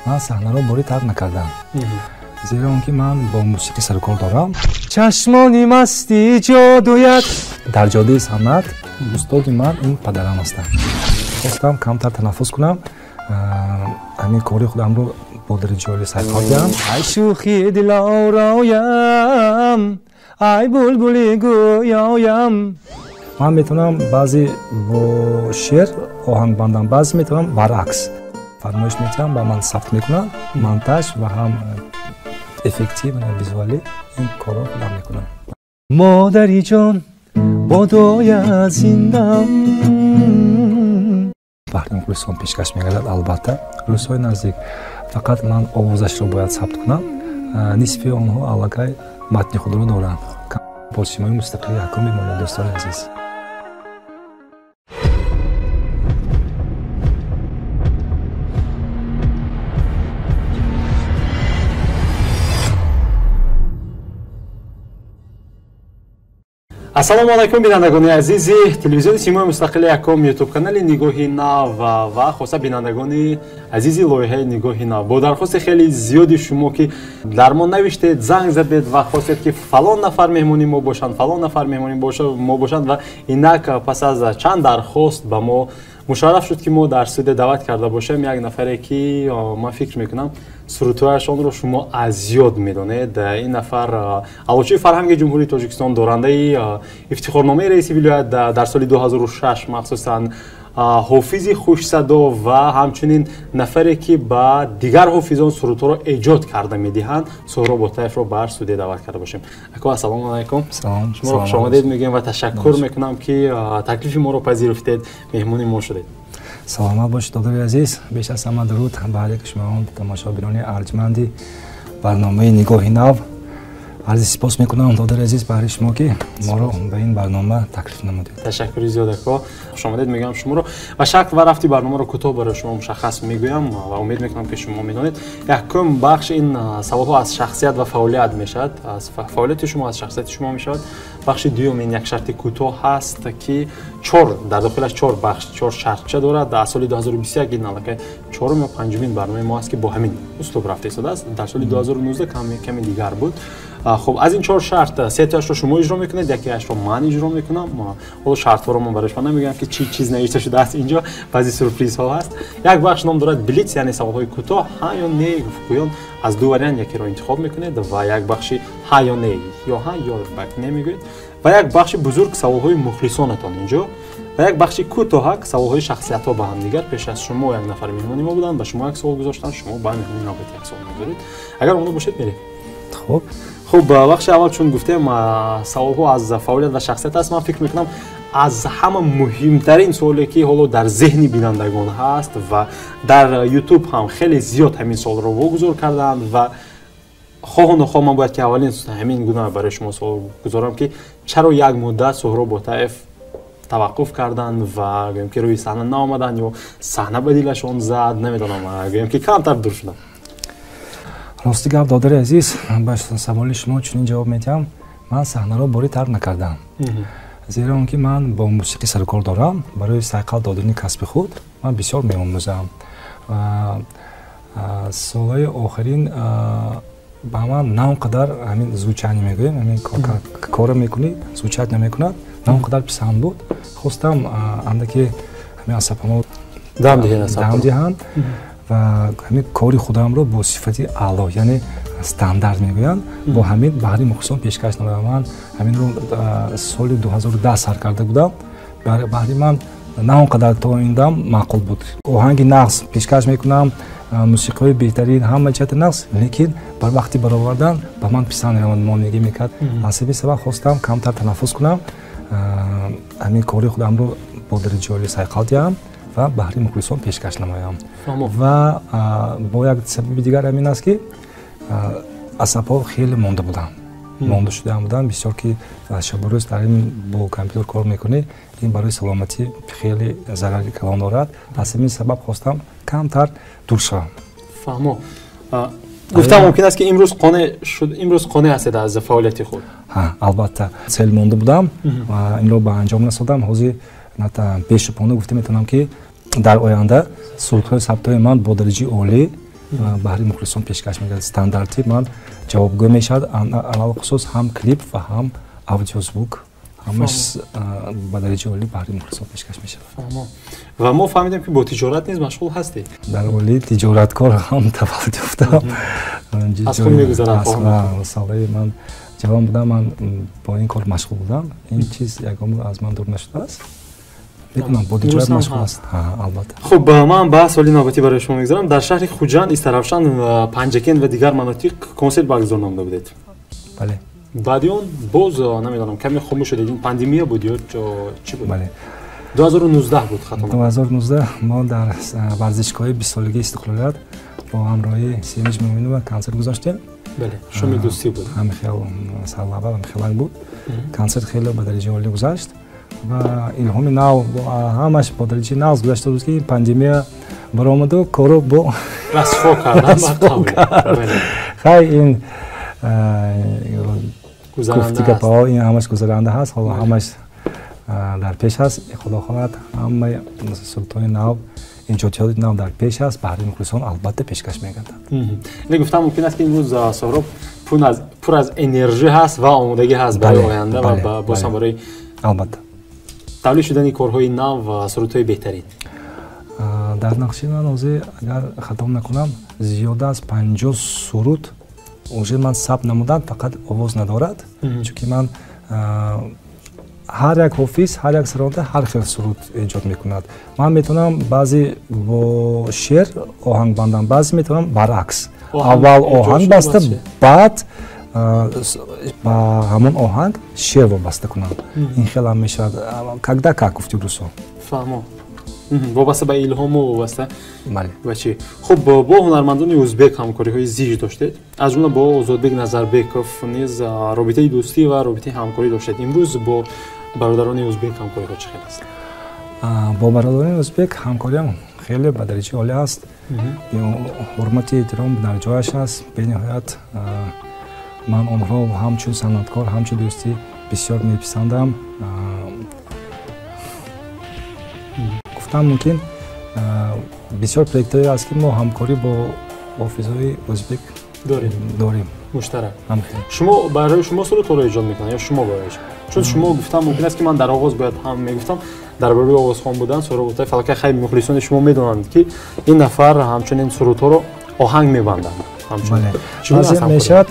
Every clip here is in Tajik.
Ман саҳнаро борӣ тарк накардам, зеро он ки ман бо мусиқӣ сарукор дорам. Чашмони масти ҷодуят. Дар ҷодаи санъат устоди ман ин падарам ҳастанд. Хостам камтар танаффус кунам, ҳамин кори худамро бо дараҷаи сайқал диҳам. Ай шӯхи дилороям, ай булбули гӯёям. Ман метавонам баъзе бо шеър оҳанг бандам, баъзе метавонам баръакс. Фармоиш метиҳам, ба ман сабт мекунам, монтаж ва ҳам эффектив визуалӣ ин корро худам мекунам. Модари ҷон, бо дуоят зиндам. Баҳри мухлисон пешкаш мегардад, албатта рӯзҳои наздик. Фақат ман овозашро бояд сабт кунам. Нисфи онҳо аллакай матни худро доранд. Бо Симои мустақили якум бимонед, дӯстони азиз. Ассалому алайкум, бинандагони азизи телевизиони Симои мустақили якум, ютуб канали Нигоҳи нав ва хоса бинандагони азизи лоиҳаи Нигоҳи нав. Бо дархости хеле зиёди шумо, ки дар мо навиштед, занг задед ва хостед, ки фалон нафар меҳмони мо бошанд, фалон нафар меҳмони мо бошанд, ва инак пас аз чанд дархост ба мо мушарраф шуд, ки мо дар студия даъват карда бошем як нафаре, ки ман фикр мекунам сурудҳояшонро шумо аз ёд медонед. Ин нафар аълочии фарҳанги Ҷумҳурии Тоҷикистон, дорандаи ифтихорномаи раиси вилоят дар соли 2006, махсусан ҳофизи хушсадо ва ҳамчунин нафаре, ки ба дигар ҳофизон сурудҳоро эҷод карда медиҳанд, Суҳроб Ботаевро бар студия даъват карда бошем. Ако, ассалому алайкум. Шуморо хушомадед мегӯем ва ташаккур мекунам, ки таклифи моро пазируфтед, меҳмони мо шудед. Саломат бошед, додари азиз. Беш аз ҳама дуруд ба ҳар яки шумоён, тамошобинони арҷманди барномаи Нигоҳи нав. Арзи сипос мекунам, додари азиз, баҳри шумо, ки моро ба ин барнома таклиф намудед. Ташаккури зиёд, ако. Хушомадед мегӯям шуморо ва шакл ва рафти барномаро кӯтоҳ барои шумо мушаххас мегӯям ва умед мекунам, ки шумо медонед. Якум бахш ин саволҳо аз шахсият ва фаъолият мешавад, аз фаъолияти шумо, аз шахсияти шумо мешавад. Бахши дуюм ин як шарти кӯтоҳ ҳаст, ки дар дохилаш чор бахш, чор шартча дорад. Дар соли 2021 ин аллакай чорум ё панҷумин барномаи мо аст, ки бо ҳамин услуб рафта истодааст. Дар соли 2019 каме дигар буд. Хуб, аз ин чор шарт сетояшро шумо иҷро мекунед, якеашро ман иҷро мекунам. Ҳоло шартҳоро ман барои шумо намегӯям, ки чӣ чиз навишта шудааст инҷо, баъзе сюрпризҳо ҳаст. Як бахш ном дорад блиц, яъне саволҳои кӯтоҳ, ҳа ё не гӯён аз ду вариант якеро интихоб мекунед ва як бахши ҳа ё не, ё ҳа ё не мегӯед, ва як бахши бузург саволҳои мухлисонатон инҷо ва як бахши кӯтоҳак саволҳои шахсиятҳо ба ҳамдигар. Пеш аз шумо як нафар меҳмони мо буданд, ба шумо як савол гузоштанд, шумо ба меҳмони навбатӣ як савол мегузоред. Агар омода бошед, мерем. Хуб. Хуб, бахши аввал, чун гуфтем, саволҳо аз фаъолият ва шахсият аст. Ман фикр мекунам, аз ҳама муҳимтарин суоле, ки ҳоло дар зеҳни бинандагон ҳаст ва дар ютуб ҳам хеле зиёд ҳамин суолро вогузор карданд ва хоҳу нохоҳ ман бояд ки аввалин ҳамин гуна барои шумо суол гузорам, ки чаро як муддат Суҳроб Ботаев таваққуф карданд ва гӯем ки рӯи саҳна наомаданд ё саҳна ба дилашон зад, намедонам, гӯем ки камтар дур шуданд. Рости гап, додари азиз, ба саволи шумо чунин ҷавоб медиҳам: ман саҳнаро борӣ тарк накардам, зеро он ки ман бо мусиқӣ сарукор дорам. Барои сайқал додани касби худ ман бисёр меомӯзам. Солҳои охирин ба ман на он қадар ҳамин звучание мегӯем, ҳамин корро мекунӣ, звучать намекунад, на он қадар писанд буд. Хостам андаке ҳамин асабҳамо дам диҳам ва ҳамин кори худамро бо сифати аъло, яъне стандарт мегӯянд, бо ҳамин баҳри мухлисон пешкаш намоям. Ман ҳаминро соли 2010 сар карда будам. Баҳри ман на он қадар то ин дам маъқул буд. Оҳанги нағз пешкаш мекунам, мусиқиҳои беҳтарин, ҳама ҷиҳати нағз, лекин бар вақти баровардан ба ман писанд монегӣ мекард. Аз ҳамин сабаб хостам камтар танаффус кунам, ҳамин кори худамро бо дараҷаи олӣ сайқал диҳам ва баҳри мухлисон пешкаш намоям. Ва бо як сабаби дигар ҳамин аст, ки асабҳо хеле монда буданд, монда шуда буданд бисёр, ки шабу рӯз дар ин бо компютер кор мекунӣ, ин барои саломатӣ хеле зарари калон дорад. Аз ҳамин сабаб хостам камтар дур шавам. Фаҳмо. Гуфтам мумкин аст, ки имрӯз қонеъ ҳастед аз фаъолияти худ? Ҳа, албатта. Цел монда будам ва инро ба анҷом расодам. Ҳозир бешубҳона гуфта метавонам, ки дар оянда Сурудҳои сабтҳои ман бо дараҷаи олӣ баҳри мухлисон пешкаш мегардад. Стандарти ман ҷавобгӯ мешавад, алалхусус ҳам клип ва ҳам аудиозвук ҳамаш ба дараҷаи олӣ баҳри мухлисон пешкаш мешавад. Ва мо фаҳмидем, ки бо тиҷорат низ машғул ҳастед. Дар оилаи тиҷораткор ҳам таваллуд ёфтам. Аз худ мегузарад. Солҳои ман ҷавон будам, ман бо ин кор машғул будам. Ин чиз ягон аз ман дур нашудааст. Мекунам, бо тиҷорат машғул аст. Албатта. Хуб, ман ба суоли навбатӣ барои шумо мегузарам. Дар шаҳри Хуҷанд, Истаравшан, Панҷакент ва дигар манотиқ консерт баргузор намуда будед. Бале. Баъди он боз намедонам, каме хомӯш шудед. Ин пандемия буд ё чӣ буд? Бале. 2019 буд хато. 2019 мо дар варзишгоҳи 20-солагии истиқлолият бо ҳамроҳии Семиҷ Муъминова консерт гузоштем. Бале, шоми дӯстӣ буд. Ҳамин хел сарлавҳа, ҳамин хелак буд. Консерт хеле ба дараҷаи олӣ гузашт ва илҳоми нав ҳамаш бо дараҷаи нав гузашта буд, ки пандемия баромаду корро бо расво кардан. Хай, ин гуфти гапҳо, ин ҳамаш гузаранда ҳаст, ҳоло ҳамаш дар пеш аст. Худо хоҳад, ҳамаи сурудҳои нав, эҷодиёти нав дар пеш аст, баҳри мухлисон албатта пешкаш мегардад. Не, гуфтам мумкин аст, ки имрӯз Соҳроб пур аз энержӣ ҳаст ва омодагӣ ҳаст барои оянда ва боз ҳам барои албатта тавлид шудани корҳои нав ва сурудҳои беҳтарин. Дар нақши ман ҳозир, агар хато накунам, зиёда аз 50 суруд уже ман сабт намудам, фақат овоз надорад, чунки ман ҳар як ҳофиз, ҳар як саронда ҳар хел суруд эҷод мекунад. Ман метавонам баъзе бо шеър оҳанг бандам, баъзе метавонам баръакс, аввал оҳанг баста, баъд ба ҳамон оҳанг шеър вобаста кунам. Ин хелам мешавад, когда как, гуфти русо. Фаҳмо, вобаста ба илҳому вобаста бале ва чӣ. Хуб, бо ҳунармандони ӯзбек ҳамкориҳои зич доштед, аз ҷумла бо Озодбек Назарбеков низ робитаи дӯстӣ ва робитаи ҳамкорӣ доштед. Имрӯз бо бародарони ӯзбек ҳамкориҳо чӣ хел аст? Бо бародарони ӯзбек ҳамкориам хеле ба дараҷаи олӣ аст. Ҳурмати эҳтиром дар ҷояш аст. Бениҳоят ман онҳоро ҳамчун санъаткор, ҳамчун дӯстӣ бисёр меписандам. Гуфтам мумкин, бисёр проектҳое аст, ки мо ҳамкорӣ бо ҳофизҳои ӯзбек дорем. Муштарак. Шумо барои шумо сурудҳоро эҷод мекунанд ё шумо барои шумо? Чун шумо гуфтам мумкин аст, ки ман дар оғоз бояд ҳам мегуфтам дар бораи овозхон будан Соҳроб Болтаев. Аллакай хай мухлисони шумо медонанд, ки ин нафар ҳамчунин сурудҳоро оҳанг мебандад. Баъзе мешавад,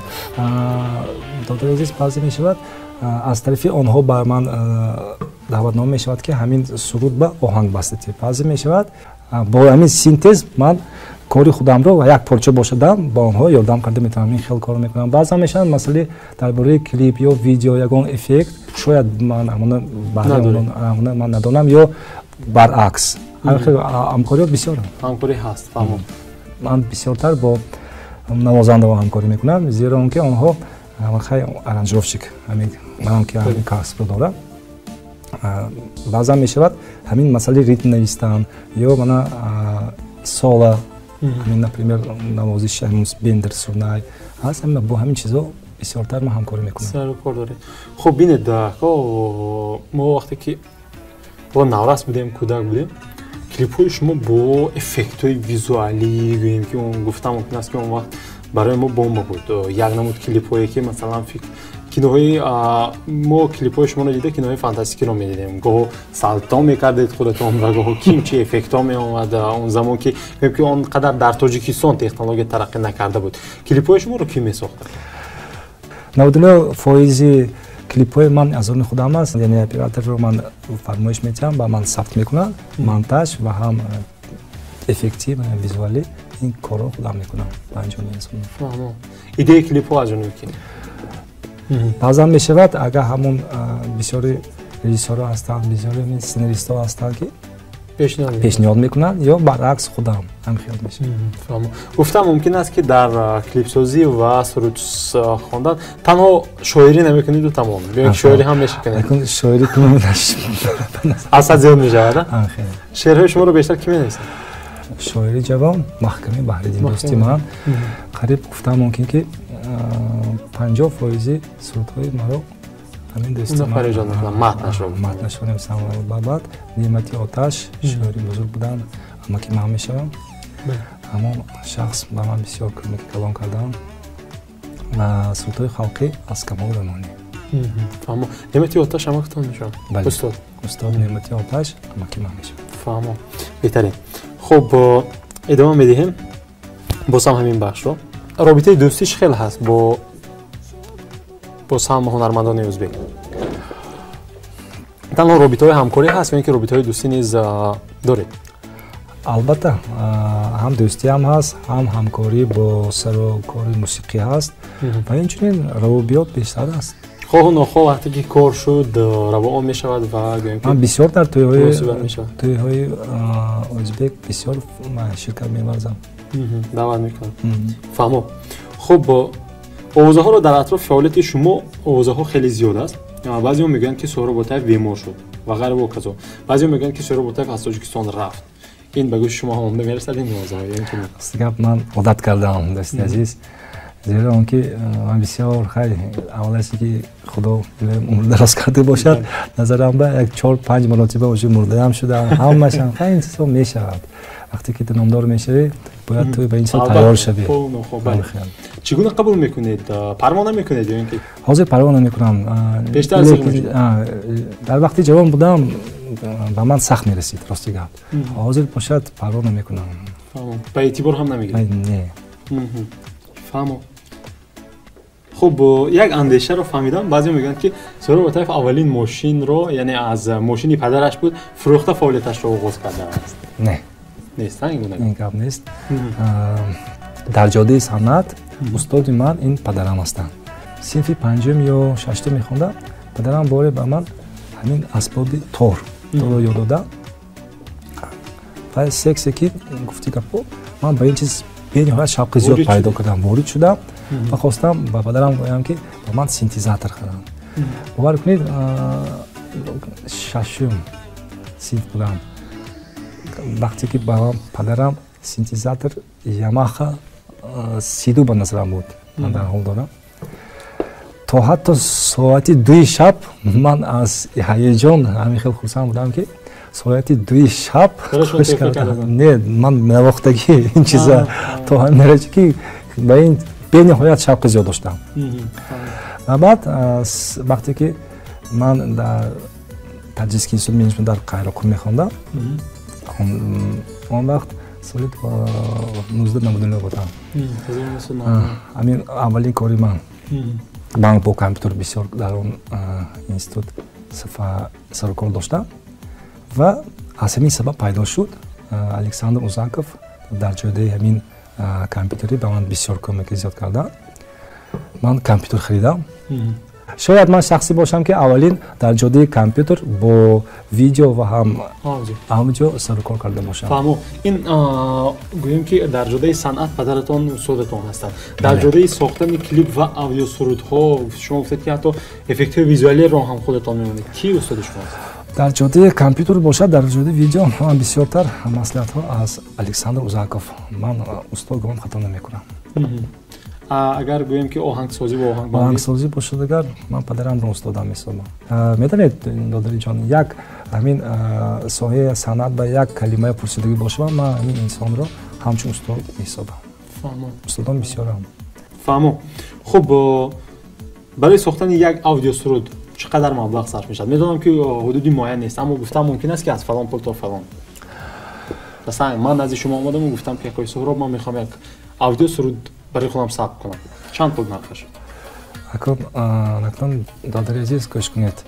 додари азиз, баъзе мешавад, аз тарафи онҳо ба ман даъватнома мешавад, ки ҳамин суруд ба оҳанг бастед. Баъзе мешавад, бо ҳамин синтез ман кори худамро ва як порча бошадам ба онҳо ёрдам карда метавонам. Ин хел кор мекунам. Баъзан мешавад масъалаи дар бораи клип ё видео, ягон эффект, шояд ман ҳамона ман надонам ё баръакс. Ҳамкориҳо бисёранд. Ҳамкорӣ ҳаст, фаҳмом. Ман бисёртар бо навозандаҳо ҳамкорӣ мекунам, зеро он ки онҳо хай аранжировщик, манам ки ҳамин касбро дорам. Баъзан мешавад ҳамин масъалаи ритм навистан ё мана соло, ҳамин, например, навозиш бендер, сурнай ҳаст, бо ҳамин чизо бисёртар ман ҳамкорӣ мекунам. Сару кор доред. Хуб, бинед, мо вақте ки наврас будем, кӯдак будем, клипҳои шумо бо эффектҳои визуалӣ, гӯем ки он гуфтам мумкин аст, ки он вақт барои мо бомба буд. Як намуд клипҳое ки масалан киноҳои мо клипҳои шуморо дида, киноҳои фантастикиро медидем. Гоҳо салто мекардед худатон ва гоҳо ким чи эффектҳо меомад. Он замон ки гӯем ки он қадар дар Тоҷикистон технология тараққӣ накарда буд. Клипҳои шуморо кӣ месохта? 99% клипҳои ман аз они худам аст, яъне операторро ман фармоиш метиҳам, ба ман сабт мекунанд, монтаж ва ҳам эффектӣ визуалӣ, ин корро худам мекунам, ба анҷом мерасонам. Идеяи клипҳо аз ҷониби кӣ? Баъзан мешавад, агар ҳамон бисёри режиссёрҳо ҳастанд, бисёри сценаристҳо ҳастанд, ки пешниҳод мекунанд, ё баръакс худам ҳам хиёл мешавад. Гуфтам мумкин аст, ки дар клипсозӣ ва суруд хондан танҳо шоирӣ намекунеду тамом, ё шоирӣ ҳам мешикунед? Шоирӣ кунам аз ҳад зиёд мешавад. Шеърҳои шуморо бештар кӣ менависад? Шоири ҷавон Маҳками Баҳриддин, дӯсти ман. Қариб гуфтам мумкин, ки 50% сурудҳои маро ҳамин дӯсти матнашро нависам. Ва баъд Неъмати Оташ, шоири бузург буданд, Амаки ман мешавам. Ҳамон шахс ба ман бисёр кӯмаки калон карданд ва сурудҳои халқӣ аз Камол Раҳмонӣ. Фаҳмо. Неъмати Оташ амакатон мешавад? Бале. Устод. Устод Неъмати Оташ амаки ман мешавад. Фаҳмо. Беҳтарин. Хуб, идома медиҳем боз ҳам ҳамин бахшро. Робитаи дӯстӣ чӣ хел ҳаст бо боз ҳам ҳунармандони ӯзбек? Танҳо робитаҳои ҳамкорӣ ҳаст ё ин ки робитаҳои дӯстӣ низ доред? Албатта, ҳам дӯстиам ҳаст, ҳам ҳамкорӣ бо сару кори мусиқӣ ҳаст ва инчунин равобиёт бештар аст. Хоҳу нохоҳ вақте ки кор шуд, равоон мешавад ва гӯем ки ман бисёр дар муносибат мешавад. тӯйҳои ӯзбек бисёр ширкат меварзам. Даъват мекунам. Фаҳмо. Хуб, овозаҳоро дар атрофи фаъолияти шумо овозаҳо хеле зиёд аст. Баъзеҳо мегӯянд, ки Суҳроб Ботаев бемор шуд ва ғайра ва казо. Баъзеҳо мегӯянд, ки Суҳроб Ботаев аз Тоҷикистон рафт. Ин ба гӯши шумо ҳам омада мерасад ин овозаҳо ё ин ки не? Рости гап, ман одат кардам, дӯсти азиз, зеро он ки ман бисёр хай авваласе ки Худо умр дароз карда бошад, назарам ба як 4-5 маротиба уже мурдаам шудам, ҳамашам хай ин чизҳо мешавад. Вақте ки ту номдор мешавӣ, бояд ту ба ин чизҳо тайёр шавӣ. Чӣ гуна қабул мекунед? Парво намекунед ё ин ки? Ҳозир парво намекунам. Бештар зиқ мешавед? Дар вақти ҷавон будам, ба ман сахт мерасид, рости гап. Ҳозир бошад, парво намекунам. Фаҳмо. Ба эътибор ҳам намегиред? Не. Фаҳмо. Хуб, як андешаро фаҳмидам. Баъзеҳо мегӯянд, ки Суҳроб Ботаев аввалин мошинро, яъне аз мошини падараш буд, фурӯхта фаъолияташро оғоз кардааст. Не. Нест, ин гуна? Ин гап нест. Дар ҷодаи санъат устоди ман ин падарам ҳастанд. Синфи панҷум ё шаштум мехондам, падарам боре ба ман ҳамин асбоби торро ёд дода ва сексе ки гуфти гапо, ман ба ин чиз бениҳоят шавқи зиёд пайдо кардам, ворид шудам ва хостам ба падарам гӯям, ки ба ман синтезатор харам. Бовар кунед, шашум синф будам, вақте ки ба ман падарам синтезатор Ямаха сиду ба назарам буд, ман дар ҳол дорам, то ҳатто соати 2 шаб ман аз ҳаяҷон ҳамин хел хурсанд будам, ки соати 2 шаб не, ман навохтагӣ ин чиза то ҳамин дараҷа, ки ба ин бениҳоят шавқи зиёд доштам. Ва баъд вақте ки ман дар Таджикский институт менеджмент дар Қайроқум мехондам, он вақт соли 1999 будам, ҳамин аввалин кори ман ман бо компютер бисёр дар он институт сарукор доштам ва аз ҳамин сабаб пайдо шуд Александр Узаков дар ҷодаи ҳамин компютерӣ ба ман бисёр кӯмаки зиёд карданд. Ман компютер харидам. Шояд ман шахсе бошам, ки аввалин дар ҷодаи компютер бо видео ва ҳам аудио сарукор карда бошам. Фаҳмо. Ин гӯем, ки дар ҷодаи санъат падаратон устодатон ҳастанд. Дар ҷодаи сохтани клип ва аудиосурудҳо шумо гуфтед, ки ҳатто эффектҳои визуалиро ҳам худатон мемонед. Ки устоди шумо аст? Дар ҷодаи компютер бошад, дар ҷодаи видео ман бисёртар маслиҳатҳо аз Александр Узаков. Ман устод гумон хато намекунам. Агар гӯем, ки оҳангсозӣ ва оҳангбандӣ? Оҳангсозӣ бошад, агар ман падарамро устодам меҳисобам. Медонед, додариҷон, як ҳамин соҳаи санъат ба як калимаи пурсидагӣ бошам, ман ҳамин инсонро ҳамчун устод меҳисобам. Устодон бисёрам. Фаҳмо. Хуб, барои сохтани як аудиосуруд чӣ қадар маблағ сарф мешавад? Медонам, ки ҳудуди муайян нест, аммо гуфтан мумкин аст, ки аз фалон пул то фалон. Масалан, ман назди шумо омадаму гуфтам, ки акои Суҳроб, ман мехоҳам як аудиосуруд барои худам сабт кунам. Чанд пул нархаш? Акнун, додари азиз, гӯш кунед,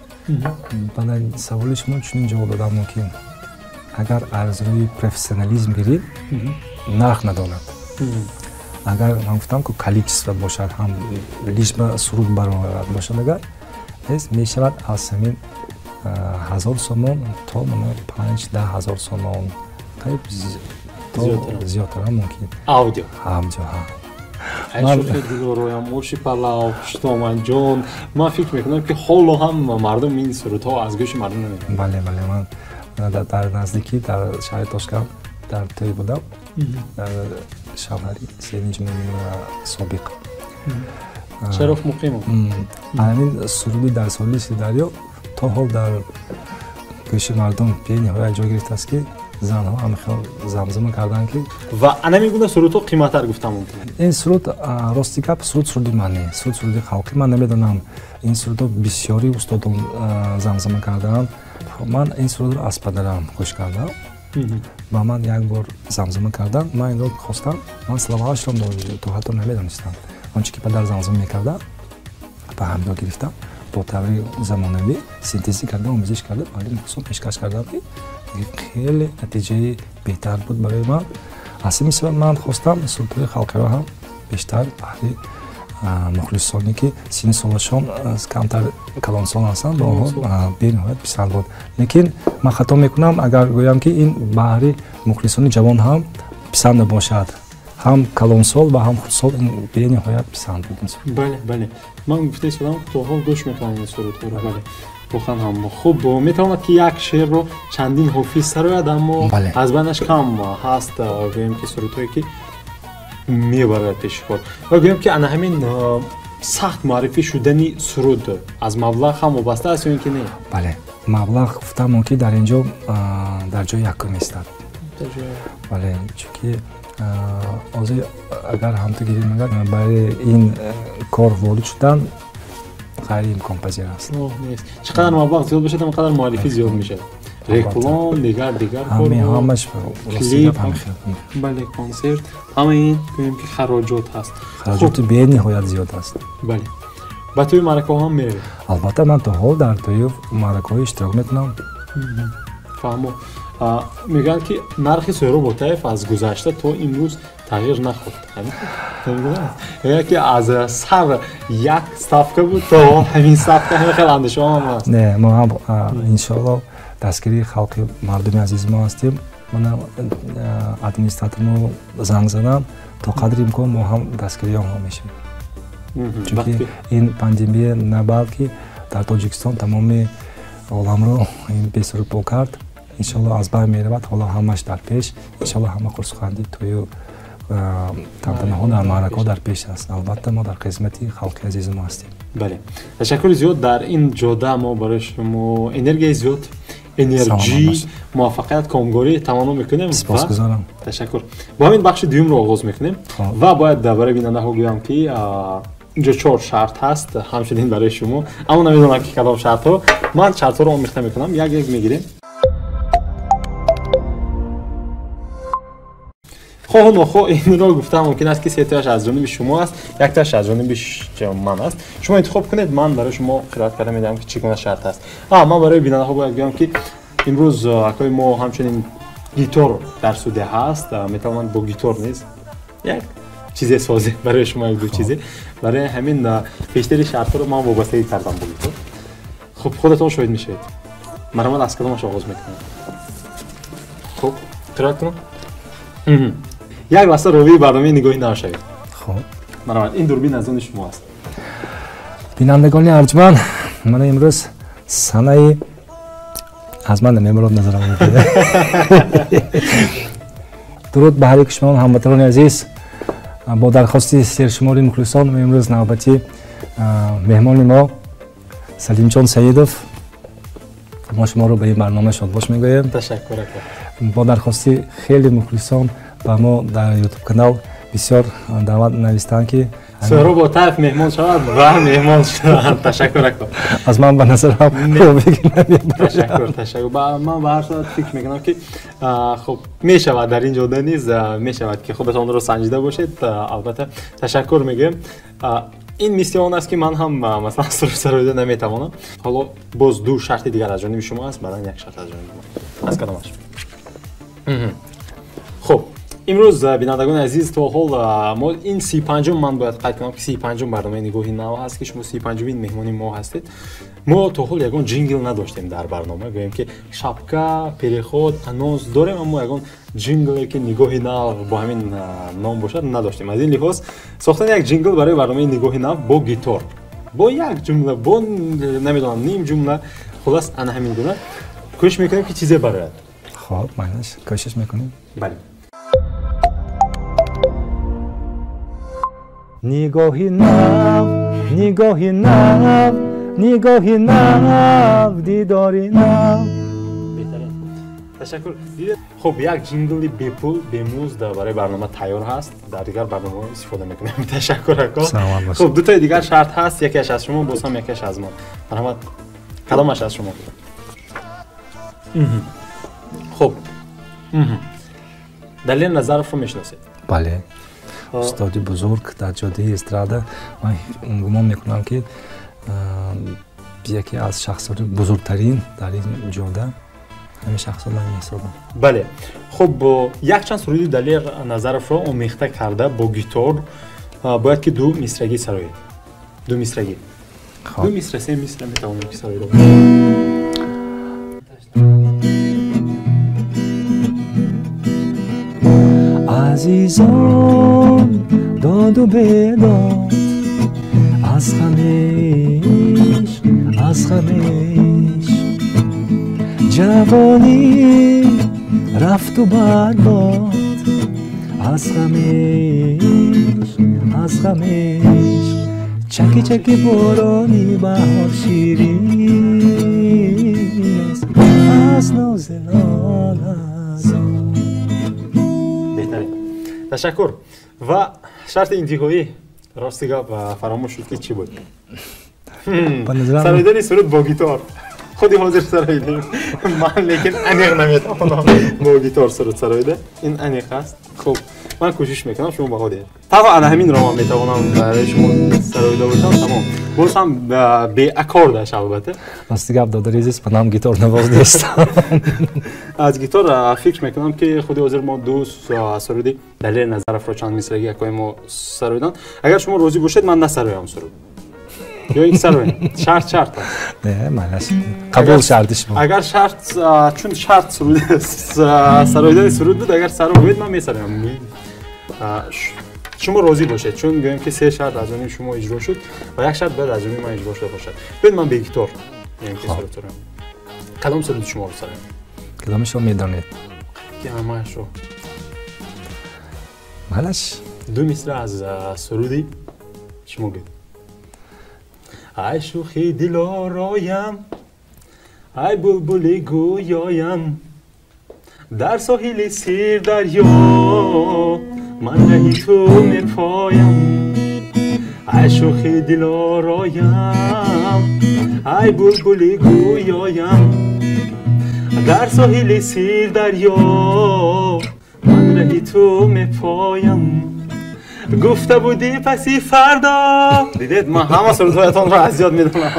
ба саволи шумо чунин ҷавоб додам мумкин: агар аз рӯи профессионализм гирӣ, нарх надорад. Агар ман гуфтам, ки количество бошад, ҳам лишь ба суруд барояд бошад, агар мешавад аз ҳамин 1000 сомон то 5-10 ҳазор сомон, қариб то зиёдтарам мумкин. Аудио? Аудио. Шӯхи дилороям, оши палав, хуштоманҷон, ман фикр мекунам, ки ҳоло ҳам мардум ин сурудҳо аз гӯши мардум намераванд. Бале, ман дар наздикӣ дар шаҳри Тошканд дар тӯй будам, дар шавҳари Севинҷ Муъминова собиқ. Шароф Муқимов. Ҳамин суруди «Дар соҳили Сирдарё» то ҳол дар гӯши мардум бениҳоят ҷой гирифтааст, ки Занҳо ҳам хел замзама карданд ки ва ана мегуна сурудҳо қиматтар гуфтам мумкин. Ин суруд рости гап суруд суруди ман не, суруд суруди халқӣ. Ман намедонам, ин сурудро бисёри устодон замзама кардаанд. Ман ин сурудро аз падарам гӯш кардам. Ба ман як бор замзама кардам, ман инро хостам, ман словаашро то ҳатто намедонистам. Он чи ки падар замзама мекарда, ба ҳамроҳ гирифтам, бо таври замонавӣ синтезӣ кардам, омезиш кардам, вале мухлисон пешкаш кардам ки хеле натиҷаи беҳтар буд барои ман. Аз ҳамин сабаб ман хостам сурудҳои халқиро ҳам бештар баҳри мухлисоне ки синни солашон камтар калонсол ҳастанд, ба онҳо бениҳоят писанд буд. Лекин ман хато мекунам агар гӯям ки ин баҳри мухлисони ҷавон ҳам писанд набошад. Ҳам калонсол ва ҳам хурдсол ин бениҳоят писанд буд. Бале, бале. Ман гуфта истодам, то ҳол гӯш мекунам ин сурудҳоро. Бале. Воқеан ҳам хуб метавонад ки як шеърро чандин ҳофиз сарояд, аммо аз байнаш кам ҳаст, гӯем ки сурудҳое ки мебарад пеши кор. Ва гӯем ки ана ҳамин сахт муаррифӣ шудани суруд аз маблағ ҳам вобаста аст ё ин ки не? Бале, маблағ гуфтам ки дар ин ҷо дар ҷои якум истад. Бале, чунки ҳозир агар ҳамту гирем, агар барои ин кор ворид шудан ғайриимконпазир аст. Чӣ қадар маблағ зиёд бошад, ҳам қадар муаррифӣ зиёд мешавад. Реклам, дигар дигар ҳамаш клип, бале, консерт, ҳама ин гӯем ки хароҷот ҳаст. Хароҷоти бениҳоят зиёд аст. Бале. Ба тӯи маъракаҳо ҳам меравед? Албатта, ман то ҳол дар тӯи маъракаҳо иштирок мекунам. Фаҳмо. Мегӯянд ки нархи Соҳроб Ботаев аз гузашта то имрӯз тағйир нахӯрд. Мегӯянд ки аз сар як ставка буд то ҳамин ставка, ҳамин хел андешаҳо ҳам ҳаст. Не, мо ҳам иншоалло дастгирии халқи мардуми азизи мо ҳастем. Мана администратормо занг задам, то қадри имкон мо ҳам дастгирии онҳо мешавем. Чунки ин пандемия на балки дар Тоҷикистон тамоми оламро ин бесурупо кард. Иншоалло аз байн меравад, ҳоло ҳамаш дар пеш. Иншоалло ҳама хурсандӣ тӯю тантанаҳо дар маъракаҳо дар пеш аст. Албатта мо дар хизмати халқи азизи мо ҳастем. Бале, ташаккури зиёд. Дар ин ҷода мо барои шумо энергияи зиёд, энерҷӣ, муваффақият, комгорӣ таманно мекунем. Сипосгузорам. Ташаккур. Бо ҳамин бахши дуюмро оғоз мекунем ва бояд барои бинандаҳо гӯям ки инҷо 4 шарт ҳаст ҳамчунин барои шумо, аммо намедонам ки кадом шартҳо. Ман шартҳоро омехта мекунам, як як мегирем. Хоҳу нохоҳ инро гуфтам мумкин аст ки сетояш аз ҷониби шумо аст, яктояш аз ҷониби ман аст. Шумо интихоб кунед, ман барои шумо қироат карда медиҳам ки чӣ гуна шарт аст. Ман барои бинандаҳо бояд гӯям ки имрӯз акои мо ҳамчунин гитор дар студия ҳаст, метавонанд бо гитор низ як чизе созем барои шумо, як ду чизе. Барои ҳамин пештари шартҳоро ман вобастагӣ кардам бо гитор. Хуб, худатон шоҳид мешавед. Марҳамат, аз кадомаш оғоз мекунем? Хуб, қироат кунам? Як лаҳза ровии барномаи нигоҳи нав шавед. Хуб. Марҳамат, ин дурбин аз они шумо аст. Бинандагони арҷманд, ман имрӯз санаи аз ман намебарод назарам. Дуруд ба ҳар яки шумо ҳамватанони азиз. Бо дархости сершумори мухлисон имрӯз навбати меҳмони мо Салимҷон Саидов. Мо шуморо ба ин барнома шодбош мегӯем. Ташаккур ака. Бо дархости хеле мухлисон ба мо дар ютуб канал бисёр даъват навистанд ки Соҳроб Ботаев меҳмон шавад ва меҳмон шавад. Ташаккур ака. Аз ман ба назарам ташаккур, ташаккур. Ман ба ҳар сурат фикр мекунам ки хуб мешавад дар ин ҷода низ мешавад ки худатонро санҷида бошед. Албатта ташаккур мегӯем. Ин мисли он аст ки ман ҳам масалан суруд сароида наметавонам. Ҳоло боз ду шарти дигар аз ҷониби шумо аст, баъдан як шарт аз ҷониби ман. Аз кадомаш? Хуб, имрӯз бинандагони азиз то ҳол мо ин 35-ум, ман бояд қайд кунам ки 35-ум барномаи нигоҳи нав ҳаст ки шумо 35-умин меҳмони мо ҳастед. Мо то ҳол ягон ҷингл надоштем дар барнома, гӯем ки шапка, переход, анонс дорем, аммо ягон ҷингле ки нигоҳи нав бо ҳамин ном бошад надоштем. Аз ин лиҳоз сохтани як ҷингл барои барномаи нигоҳи нав бо гитор, бо як ҷумла, бо намедонам ним ҷумла, хулас ана ҳамин гуна кӯшиш мекунем ки чизе барояд. Хоб, майнаш кӯшиш мекунем. Бале. Нигоҳи нав, нигоҳи нав, нигоҳи нав, дидори нав. Беҳтарин. Ташаккур. Хуб, як ҷингли бепул, бемузд барои барнома тайёр ҳаст, дар дигар барномаҳо истифода мекунем. Ташаккур ако. Хуб, дутои дигар шарт ҳаст, якеаш аз шумо, боз ҳам якеаш аз ман. Марҳамат, кадомаш аз шумо? Хуб, Далер Назаровро мешиносед? Бале, устоди бузург дар ҷодаи эстрада. Ман гумон мекунам, ки яке аз шахсони бузургтарин дар ин ҷода ҳамин шахсро ман меҳисобам. Бале. Хуб, якчанд суруди Далер Назаровро омехта карда бо гитор бояд ки ду мисрагӣ сароед. Ду мисрагӣ, ду мисра, се мисра метавонем ки сароида. Азизон, доду бедод, аз ғамиш, аз ғамиш ҷавонӣ рафту барбод, аз ғамиш, аз ғамиш чаки чаки борони баҳор ширин аст аз нози лолазор. Беҳтарин, ташаккур. Ва шарти интиҳоӣ, рости гап, фаромӯш шуд ки чӣ буд. Сароидани суруд бо гитор. Худи ҳозир сароидем ман, лекин аниқ наметавонам бо гитор суруд сароида, ин аниқ аст. Хуб, ман кӯшиш мекунам, шумо баҳо диҳед. Танҳо ана ҳаминро ман метавонам барои шумо сароида бошам, тамом. Боз ҳам беаккордаш, албатта. Рости гап, додари азиз, манам гиторнавоз нестам. Аз гитор фикр мекунам, ки худи ҳозир мо ду суруди Далер Назаровро чанд мисрагӣ якои мо сароидан. Агар шумо розӣ бошед, ман насароям суруд ё ин сароем. Шарт шарт аст. Не, майлаш, қабул шарти шумо. Агар шарт, чун шарт суруд сароидани суруд буд, агар саро гӯед, ман месароям. Шумо розӣ бошед, чун гӯем ки се шарт аз ҷониби шумо иҷро шуд ва як шарт бояд аз ҷониби ман иҷро шуда бошад. Биёед, ман бегитор ки суруд сароям. Кадом суруди шуморо сароям? Кадомашро медонед? Ки ҳамаашро. Майлаш. Ду мисра аз суруди шумо гӯед. Ай шӯхи дилороям, ай булбули гӯёям, дар соҳили Сирдарё ман раҳи ту мепоям. Ай шӯхи дилороям, ай булбули гӯёям, дар соҳили Сирдарё ман раҳи ту мепоям. Гуфта будӣ паси фардо. Дидед, ман ҳама сурудҳоятонро аз ёд медонам.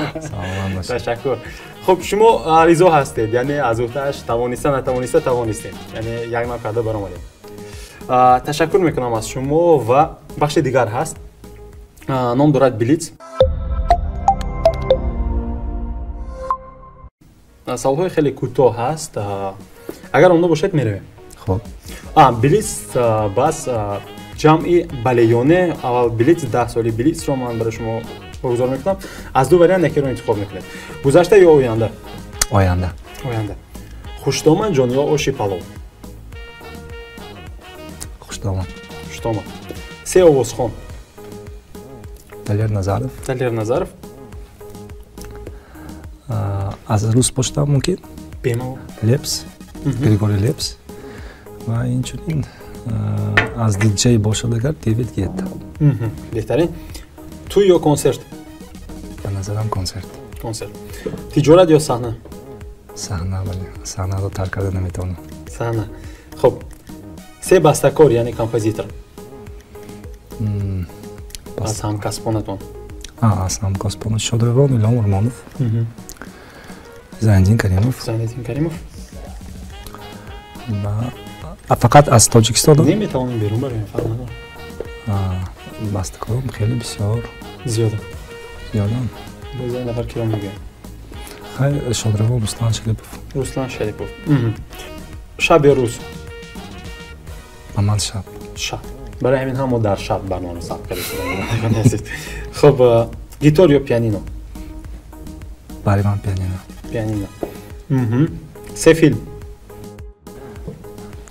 Ташаккур. Хуб, шумо ризо ҳастед, яъне аз уҳдааш тавониста натавониста тавонистем, яъне як нав карда баромадем. Ташаккур мекунам аз шумо. Ва бахши дигар ҳаст, ном дорад блиц. Саволҳои хеле кӯтоҳ ҳаст, агар омода бошед, меравем. Хуб. Блиц бас ҷамъи балеёне. Аввал блиц, 10 соли блицро ман барои шумо баргузор мекунам. Аз ду вариант якеро интихоб мекунед: гузашта ё оянда? Оянда. Оянда. Хуштоман ҷон ё оши палов? Хуштоман. Хуштоман. Се овозхон. Далер Назаров. Далер Назаров. Аз рус бошад мумкин? Бемалол. Лепс, Григорий Лепс. Ва инчунин аз диджей бошад агар, Дэвид Гетта. Беҳтарин. Тӯй ё консерт? Ба назарам, консерт. Консерт. Тиҷорат ё саҳна? Саҳна, бале, саҳнаро тарк карда наметавонам. Саҳна. Хуб, се бастакор, яъне композитор, аз ҳамкасбонатон. Аз ҳамкасбона шодравон Илҳом Урмонов, Зайниддин Каримов. Зайниддин Каримов. Фақат аз Тоҷикистон? Не, метавонем берун бароем, фарқ надорад. Бастакором хеле бисёр. Зиёда. Зиёдам. Боз як нафар киро мегӯям? Хайр, шодравон Руслан Шарипов. Руслан Шарипов. Шаб ё рӯз? Ба ман шаб. Шаб. Барои ҳамин ҳам мо дар шаб барномаро сабт кардем. Хуб, гитор ё пианино? Барои ман пианино. Пианино. Се филм.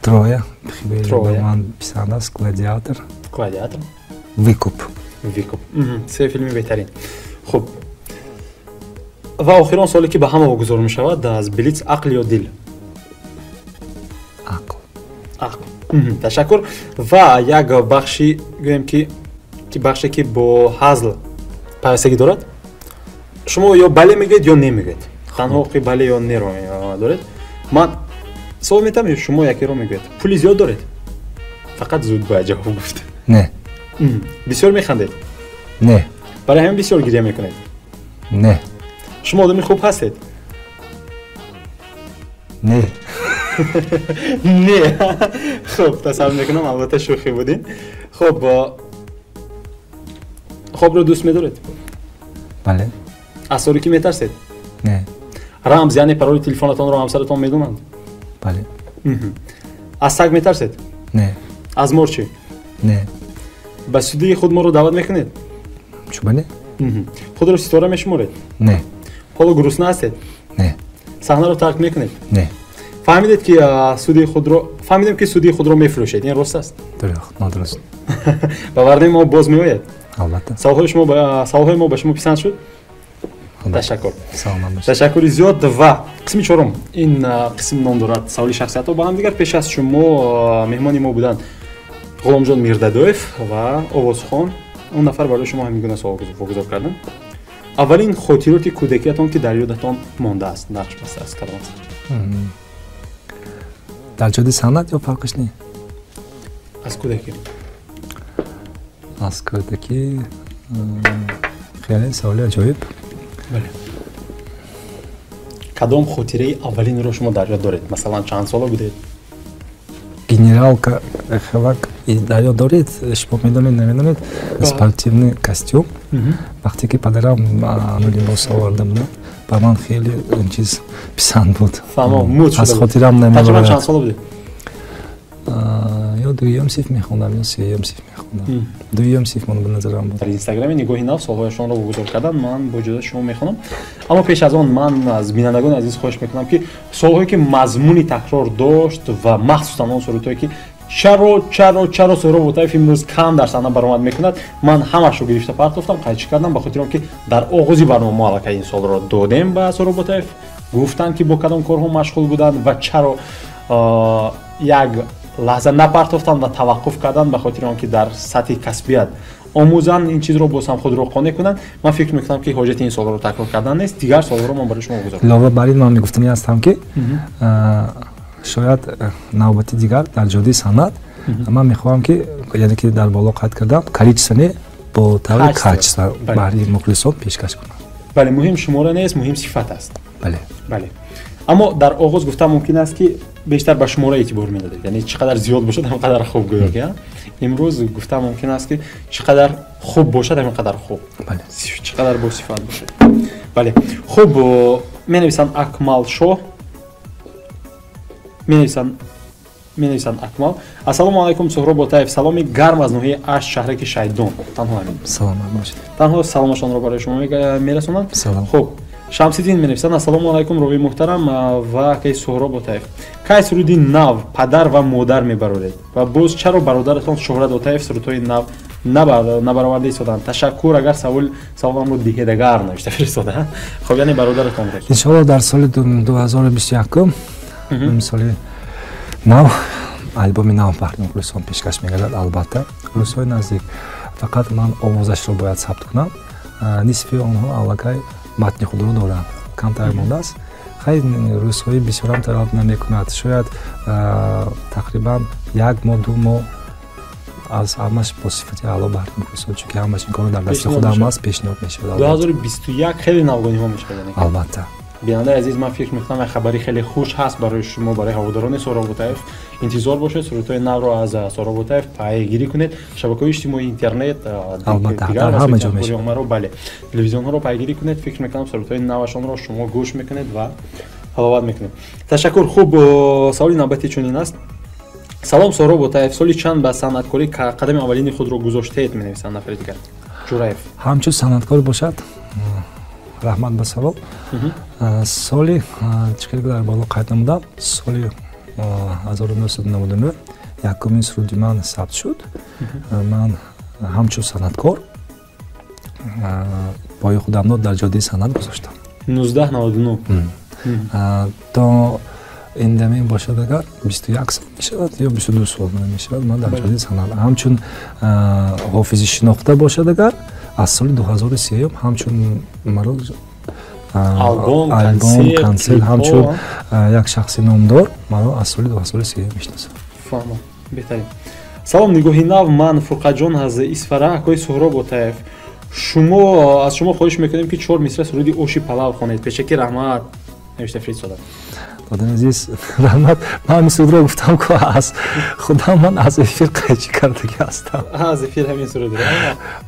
Троя. Ба ман писанд аст. Гладиатор. Гладиатор. Выкуп. Выкуп. Се филми беҳтарин. Хуб, ва охирон суоле, ки ба ҳама вогузор мешавад аз блиц: ақл ё дил? Ақл. Ташаккур. Ва як бахши гӯем ки бахше ки бо ҳазл пайвастагӣ дорад. Шумо ё бале мегӯед, ё не мегӯед. Танҳо ҳуқуқи бале ё неро доред. Ман савол метам, шумо якеро мегӯед. Пули зиёд доред? Фақат зуд бояд ҷавоб гуфт. Не. Бисёр механдед? Не. Барои ҳамин бисёр гиря мекунед? Не. Шумо одами хуб ҳастед? Не. Не. Хуб, тасаввур мекунам, албатта шӯхӣ будин. Хуб, хобро дӯст медоред? Бале. Аз торикӣ метарсед? Не. Рамз, яъне пароли телефонатонро ҳамсаратон медонанд? Бале. Аз саг метарсед? Не. Аз мор чӣ? Не. Ба студияи худ моро даъват мекунед? Чӯба не? Худро ситора мешуморед? Не. Ҳоло гурусна ҳастед? Не. Саҳнаро тарк мекунед? Не. Фаҳмидед ки студияи худро, фаҳмидем ки студияи худро мефурӯшед, ин рост аст? Дурӯғ, нодуруст. Ба вардаи мо боз меояд? Албатта. Саволҳои мо ба шумо писанд шуд? Ташаккур. Саломат бошед. Ташаккури зиёд. Ва қисми чорум, ин қисм ном дорад саволи шахсиятҳо ба ҳамдигар. Пеш аз шумо меҳмони мо буданд Ғуломҷон Мирдадоев ва Овозхон. Он нафар барои шумо ҳамин гуна савол вогузор кардам. Аввалин хотироти кӯдакиятон ки дар ёдатон мондааст, нақш бастааст, кадом аст? Дар ҷоди санъат ё фарқиш не? Аз кӯдакӣ. Аз кӯдакӣ, хеле саволи аҷоиб. Бале. Кадом хотираи аввалинро шумо дар ёд доред? Масалан, чанд сола будед? Генералка хелак дар ёд доред? Шумо медонед, намедонед? Спортивный костюм. Вақте ки падарам либос оварда буд, ба ман хеле ин чиз писанд буд. Аз хотирам намебарояд. Чанд сола будед? Ё дуюм синф мехондам, ё сеюм синф мехондам. Дуюм синф мон ба назарам буд. Дар Инстаграми нигоҳи нав саволҳояшонро вогузор кардан, ман бо иҷозати шумо мехонам. Аммо пеш аз он ман аз бинандагони азиз хоҳиш мекунам ки саволҳое ки мазмуни такрор дошт ва махсусан он сурудҳое ки чаро чаро чаро Соҳроб Ботаев имрӯз кам дар саҳна баромад мекунад, ман ҳамашро гирифта партофтам, қайчӣ кардам, ба хотири он ки дар оғози барнома мо аллакай ин саволро додем ба Соҳроб Ботаев, гуфтанд ки бо кадом корҳо машғул буданд ва чаро як лаҳза напартофтанд ва таваққуф карданд, ба хотири он ки дар сатҳи касбият омӯзанд, ин чизро боз ҳам худро қонеъ кунанд. Ман фикр мекунам ки ҳоҷати ин саволро такрор кардан нест, дигар саволро ман барои шумо гузорам. Илова бар ин ман мегуфтанӣ ҳастам ки шояд навбати дигар дар ҷодаи санъат ман мехоҳам ки, яъне ки дар боло қайд кардам, количество не, бо таври качество баҳри мухлисон пешкаш кунам. Бале, муҳим шумора нест, муҳим сифат аст. Бале. Бале. Аммо дар оғоз гуфтам мумкин аст ки бештар ба шумора эътибор медодед, яъне чӣ қадар зиёд бошад ҳам қадар хуб гӯё ки, имрӯз гуфтам мумкин аст ки чӣ қадар хуб бошад ҳам қадар хуб. Бале. Чӣ қадар бо сифат бошад. Бале. Хуб, менависанд Акмал Шоҳ. Менависанд Акмал. Ассалому алайкум, Соҳроб Ботаев. Саломи гарм аз ноҳияи Ашт, шаҳраки Шайдон. Танҳо ҳамин. Саломат бошед. Танҳо саломашонро барои шумо мерасонанд. Салом. Хуб, Шамсиддин менависанд: Ассалому алайкум, ровии муҳтарам ва акаи Соҳроб Ботаев. Кай суруди нав падар ва модар мебароред? Ва боз чаро бародаратон Шуҳрат Отаев сурудҳои нав набароварда истоданд? Ташаккур, агар саволамро диҳед, агар навишта фиристода. Хуб, яъне бародаратонро. Иншоалло дар соли 2021, соли нав, албоми нав баҳри мухлисон пешкаш мегардад, албатта рӯзҳои наздик. Фақат ман овозашро бояд сабт кунам. Нисфи онҳо аллакай матни худро доранд, камтар мондааст. Хайр, рӯзҳои бисёрам талаб намекунад, шояд тақрибан як моҳ, 2 моҳ аз ҳамаш бо сифати аъло баҳри мухлисон, чунки ҳамаш ин корро дар дасти худам аст, пешниҳод мешавад. 2021 хеле навгониҳо мешавад. Албатта. Бинандаи азиз, ман фикр мекунам як хабари хеле хуш ҳаст барои шумо, барои ҳаводорони Соҳроб Ботаев. Интизор бошед, сурудҳои навро аз Соҳроб Ботаев пайгирӣ кунед. Шабакаҳои иҷтимоӣ, интернет, дигар васоити, бале, телевизионҳоро пайгирӣ кунед. Фикр мекунам сурудҳои навашонро шумо гӯш мекунед ва ҳаловат мекунед. Ташаккур. Хуб, саволи навбатӣ чунин аст. Салом, Соҳроб Ботаев, соли чанд ба санъаткорӣ қадами аввалини худро гузоштед? Менависанд нафари дигар. Ҷураев. Ҳамчун санъаткор бошад, раҳмат ба савол. Соли чӣ хеле дар боло қайд намудам, соли 1999 якумин суруди ман сабт шуд. Ман ҳамчун санъаткор пои худамро дар ҷодаи санъат гузоштам. 1999. То Ин бошад агар 21 сол мешавад ё 22 сол мешавад ман дар ҷодаи санъат ҳамчун ҳофизи шинохта бошад агар аз соли 2003 ҳамчун маро албом, консерт ҳамчун як шахси номдор маро аз соли 2003 мешиносад. Фаҳмам, беҳтарин. Салом, нигоҳи нав, ман Фурқатҷон аз Исфара, акои Суҳроб Отаев. Шумо аз шумо хоҳиш мекунем ки 4 мисра суруди оши палав хонед. Пешакӣ раҳмат, навишта фиристода. Додани азиз, раҳмат. Ман ҳамин сурудро гуфтам ку аз худам ман аз эфир қайчӣ кардагӣ ҳастам. Аз эфир ҳамин сурудро.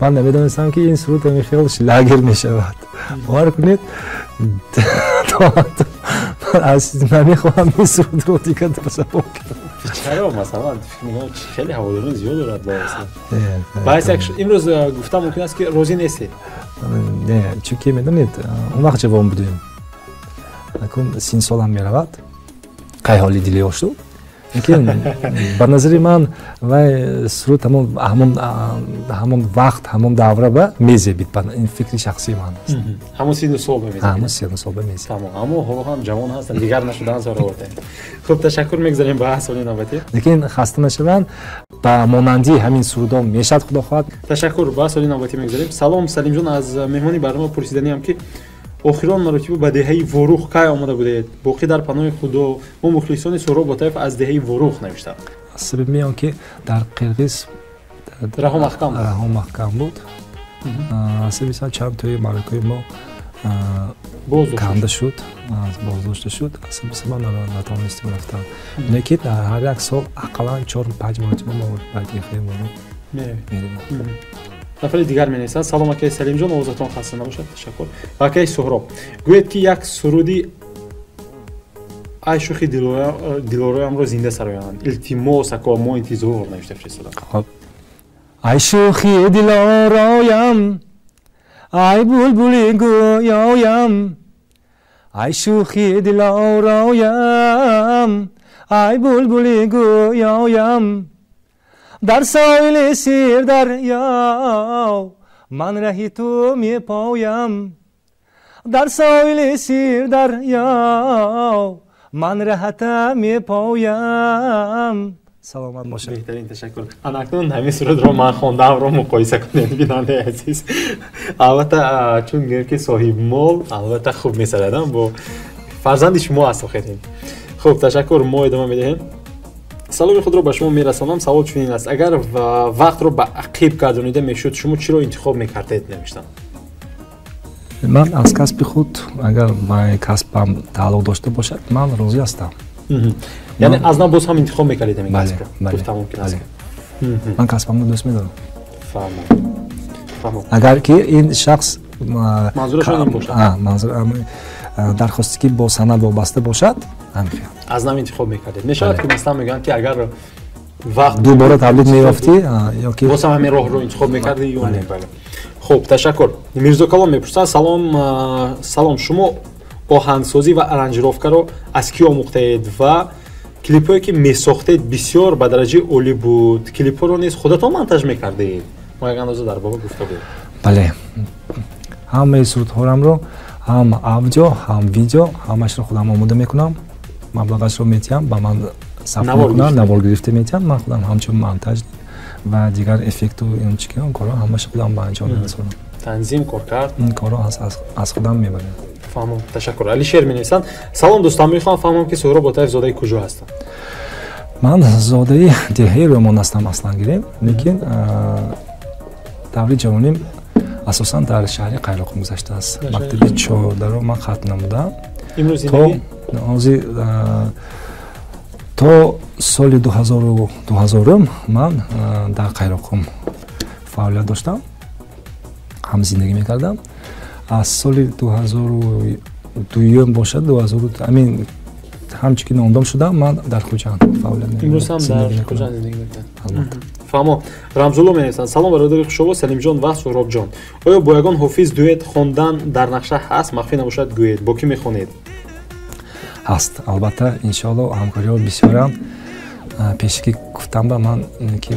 Ман намедонистам ки ин суруд ҳамин хел лагер мешавад. Бовар кунед, аз намехоҳам ин сурудро дигар дар забон кунам. Чаро масалан фикр мекунам хеле ҳаводорони зиёд дорад баъзе. Баъзе як имрӯз гуфтан мумкин аст ки розӣ нестед. Не, чунки медонед, он вақт ҷавон будем. Акун 30 солам меравад. Қай ҳоли дили ошуд. Лекин ба назари ман вай суруд ҳамон вақт, ҳамон давра ба мезебид. Ин фикри шахсии ман аст. Ҳамон сину сол ба мезебид. Ҳамон сину сол ба мезебид. Тамом, аммо ҳоло ҳам ҷавон ҳастанд, дигар нашудаанд Суҳроб Отаев. Хуб, ташаккур мегузарем ба соли навбатӣ. Лекин хаста нашаванд, ба монандии ҳамин сурудҳо мешавад, худо хоҳад. Ташаккур, ба соли навбатӣ мегузарем. Салом, Салимҷон, аз меҳмони барнома пурсиданиам ки охирон маротиба ба деҳаи Ворух кай омада будед? Боқӣ дар паноҳи Худо. Мо мухлисони Суҳроб Отаев аз деҳаи Ворух навиштанд. Сабаби он ки дар Қирғиз Раҳо маҳкам Раҳо маҳкам буд. Сабаби чанд тои маракаи мо канда шуд, боздошта шуд. Сабаби ман натавонистем рафтан. Лекин дар ҳар як сол ақаллан 4-5 маротиба мо ба деҳаи Ворух меравем. Нафари дигар менависанд: салом акаи Салимҷон, овозатон хаста набошад, ташаккур. Ва акаи Суҳроб, гӯед ки як суруди ай шӯхи дилороямро зинда сароянанд. Илтимос ако, мо интизор, навишта фиристодам. Хоб. Ай шӯхи дилороям, ай булбули гӯёям, ай шӯхи дилороям, ай булбули гӯёям, дар соҳили Сирдарё ман раҳи ту мепоям, дар соҳили Сирдарё ман раҳата мепоям. Саломат бошед. Беҳтарин, ташаккур. Ана акнун ҳамин сурудро ман хондаамро муқоиса кунед, бинандаи азиз. Албатта, чун гӯем ки соҳибмол албатта хуб месарадам, бо фарзанди шумо аст охирин. Хуб, ташаккур, мо идома медиҳем. Саломи худро ба шумо мерасонам. Савол чунин аст: агар вақтро ба ақиб гардонида мешуд, шумо чиро интихоб мекардед? Навиштам. Ман аз касби худ, агар ба касбам тааллуқ дошта бошад, ман розӣ ҳастам. Яъне аз нав боз ҳам интихоб мекардед ҳамин касбро? Гуфта мумкин аст. Ман касбамро дӯст медорам. Фаҳмам. Агар ки ин шахс манзурашон ин бошад, манзур дархосте ки бо санъат вобаста бошад, ҳамин хел аз нав интихоб мекардед. Мешавад ки масалан мегӯянд ки агар вақт дубора тавлид меёфтӣ ё ки боз ҳам ҳамин роҳро интихоб мекардӣ ё не? Бале. Хуб, ташаккур. Мирзокалом мепурсад: салом, салом, шумо оҳангсозӣ ва аранжировкаро аз кӣ омӯхтаед ва клипҳое ки месохтед бисёр ба дараҷаи олӣ буд, клипҳоро низ худатон монтаж мекардед? Мо як андоза дар бора гуфта будем. Бале, ҳамаи сурудҳорамро ҳам аудио ҳам видео ҳамаашро худам омода мекунам, маблағашро метиҳам, ба ман сабт мекунам, навор гирифта метиҳам, ман худам ҳамчун монтаж ва дигар эффекту инчи он корҳо ҳамааш худам ба анҷом мерасонам. Танзим, коркард, ин корҳо аз худам мебарам. Фаҳмам, ташаккур. Алишер менависанд: салом дӯстон, мехоҳам фаҳмам ки Суҳроб Отаев зодаи куҷо ҳастанд? Ман зодаи деҳаи Рӯмон ҳастам аслан гирем, лекин даври ҷавоним асосан дар шаҳри Қайроқум гузаштааст. Мактаби чордаро ман хатм намудам. То соли 2000 ман дар Қайроқум фаъолият доштам, ҳам зиндагӣ мекардам. Аз соли 2002 бошад, 2000 ҳамчун ки номдом шудам, ман дар Хуҷанд фаъолият мекунам. Имрӯз ҳам дар Хуҷанд зиндагӣ мекунед? Фаҳмо. Рамзулло менависанд: салом бародари хушовоз Салимҷон ва Суҳробҷон, оё бо ягон ҳофиз дуэт хондан дар нақша ҳаст? Махфӣ набошад гӯед, бо кӣ мехонед? Ҳаст, албатта, иншоалло ҳамкориҳо бисёрам. Пешакӣ гуфтам ба ман ки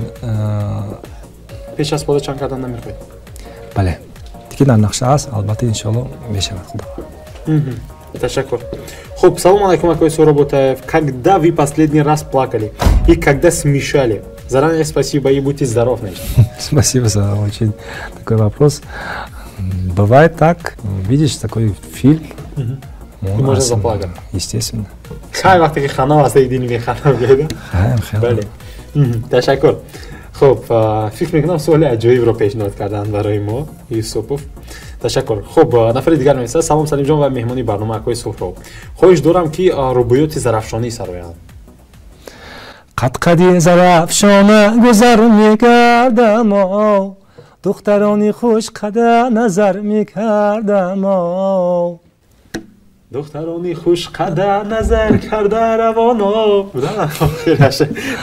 пеш аз пода чанд кардан намехоҳед? Бале, ки дар нақша аст, албатта, иншоалло мешавад, худо. Ташаккур. Хуб, салом алайкум, акой Суҳроб Отаев. Когда вы последний раз плакали и когда смешали? Заранее спасибо и будьте здоров. Спасибо за очень такой вопрос. Бывает так, видишь такой фильм, можно заплакать. Естественно. Хай вақте ки хана аст, дини механам гӯяд. Бале. Ташаккур. Хуб, фикр мекунам суоли аҷоибро пешниҳод карданд барои мо Юсупов. Ташаккур. Хуб, нафари дигар менависад: салом, Салимҷон ва меҳмони барнома акои Суҳроб. Хоҳиш дорам, ки рубоёти Зарафшонӣ сароянд. Қадқади Зарафшона гузар мекардамо, духтарони хушқада назар мекардамо. Духтарони хушқада назар карда равоно.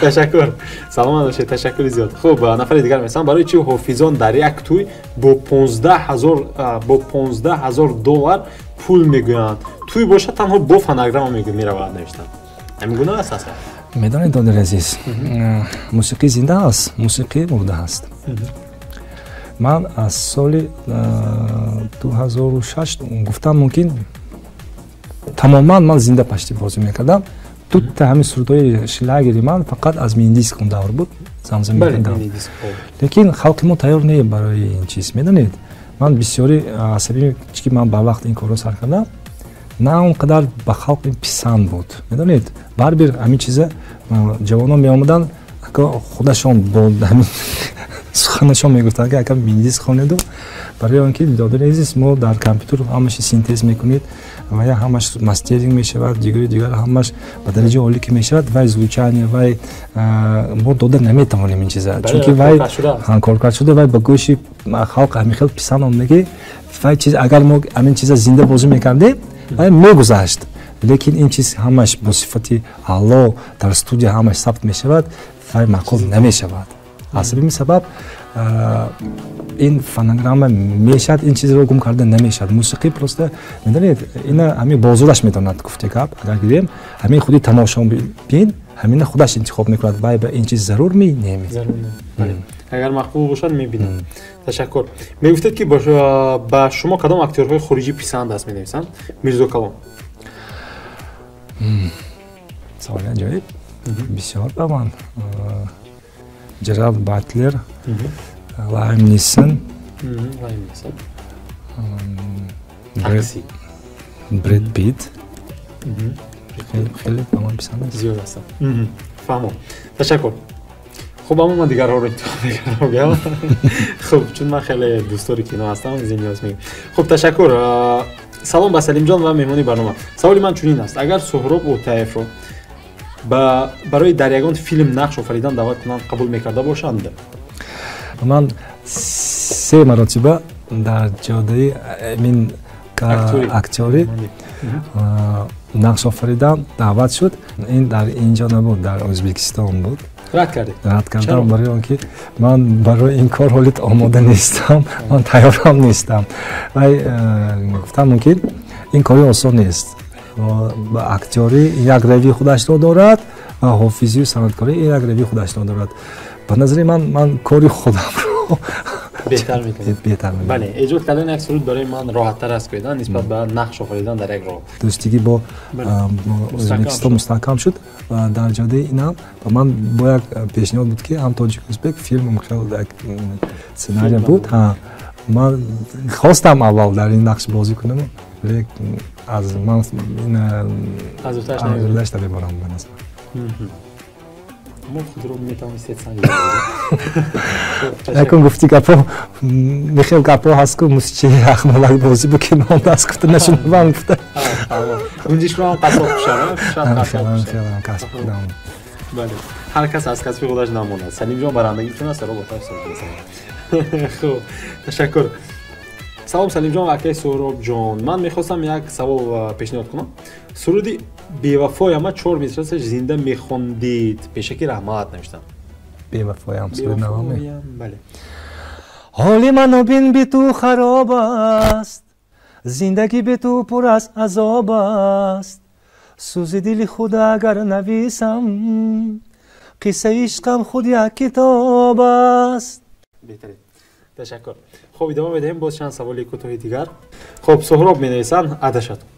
Ташаккур, саломат бошед, ташаккури зиёд. Хуб, нафари дигар менависам: барои чӣ ҳофизон дар як тӯй бо 15 000 доллар пул мегӯянд, тӯй бошад танҳо бо фонограмма меравад? Навиштанд, ҳамин гуна аст аслан? Медонед, додари азиз, мусиқӣ зинда аст, мусиқӣ мурда аст. Ман аз соли 2006, гуфтам мумкин, тамоман ман зинда почти бозӣ мекардам. Дута ҳамин сурудҳои шлягери ман фақат аз минидиск он давр буд, замзама мекардам. Лекин халқи мо тайёр не барои ин чиз. Медонед, ман бисёри асаби ки ман ба вақт ин корро сар кардам, на он қадар ба халқ ин писанд буд. Медонед, барбир ҳамин чиза ҷавонон меомаданд, худашон бо ҳамин суханашон мегуфтанд, ки ака, минидиск хонеду, барои он ки, додари азиз, мо дар компютер ҳамаша синтез мекунед ва я ҳамаш мастеринг мешавад, дигари дигар, ҳамаш ба дараҷаи олӣ ки мешавад, вай звучание, вай мо дода наметавонем ин чиза, чунки вай коркард шуда, вай ба гӯши халқ ҳамин хел писанд омада, ки вай чиз, агар мо ҳамин чиза зинда бозӣ мекардем, вай мегузашт, лекин ин чиз ҳамаш бо сифати аъло дар студия ҳамаш сабт мешавад, вай маъқул намешавад. Аз ҳамин сабаб ин фонограмма мешавад, ин чизро гум карда намешавад. Мусиқӣ просто, медонед, ина ҳамин бозораш медонад, гуфте гап, агар гирем, ҳамин худи тамошобин ҳамина худаш интихоб мекунад, вай ба ин чиз зарур ми неми. Агар мақбул бошад, мебинам. Ташаккур. Мегуфтед, ки ба шумо кадом актёрҳои хориҷӣ писанд аст? Менависанд Мирзо Калон. Саволи аҷоиб. Бисёр ба ман Джерард Батлер, Лайм Нисон, Такси. Бред Питт хеле ба ман писанд аст. Зиёд ҳастанд, фаҳмом. Ташаккур. Хуб, аммо ман дигарҳоро интихоб мекардам. Хуб, чун ман хеле дӯстдори кино ҳастам, аз ин ниёз мегӯям. Хуб, ташаккур. Салом ба Салимҷон ва меҳмони барнома. Саволи ман чунин аст: агар Суҳроб Отаевро барои дар ягон филм нақш офаридан даъват кунанд, қабул мекарда бошанд? Ман се маротиба дар ҷодаи мин актёрӣ нақш офаридам даъват шуд. Ин дар инҷо набуд, дар Ӯзбекистон буд. Рад кардед? Рад кардам, барои он ки ман барои ин кор ҳолит омода нестам, ман тайёрам нестам. Вай, гуфтам мумкин, ин кори осон нест. Актёрӣ як равии худашро дорад ва ҳофизию санъаткорӣ як равии худашро дорад. Ба назари ман, ман кори худамро беҳтар мекунед. Беҳтар мекунам. Бале, эҷод кардани як суруд барои ман роҳаттар аст гӯядан нисбат ба нақш офаридан дар як роҳ. Дӯстигӣ бо Ӯзбекистон мустаҳкам шуд ва дар ҷодаи инам ба ман бо як пешниҳод буд, ки ҳам тоҷик ӯзбек филм, хел як сценария буд. Ман хостам аввал дар ин нақш бозӣ кунам, лек аз ман аз уҳдаш намебарам, ба назар. Мо худро метавонистед санҷид. Якун гуфти гапо, мехел гапо ҳаст, ку мусичи ахмалак бозӣ бу ки номдаст гуфта нашунавам гуфта. Гунҷишро ҳам қасоб кушад. Касб. Бале, ҳар кас аз касби худаш намонад. Салимҷон барандагитон аст. Хуб, ташаккур. Салом, Салимҷон ва акаи Суҳробҷон. Ман мехостам як савол пешниҳод кунам. Суруди «Бевафояма» чор мисрасаш зинда мехондид, пешакӣ раҳмат, навиштам. «Бевафоям» суруди наваме? Бале. Ҳоли ману бин, би ту хароб аст, зиндагӣ бе ту пур аз азоб аст. Сӯзи дили худ агар нависам, қиссаи ишқам худ як китоб аст. Беҳтарин, ташаккур. Хуб, идома медиҳем, боз чанд саволи кӯтоҳи дигар. Хуб, Суҳроб, менависанд адашатон.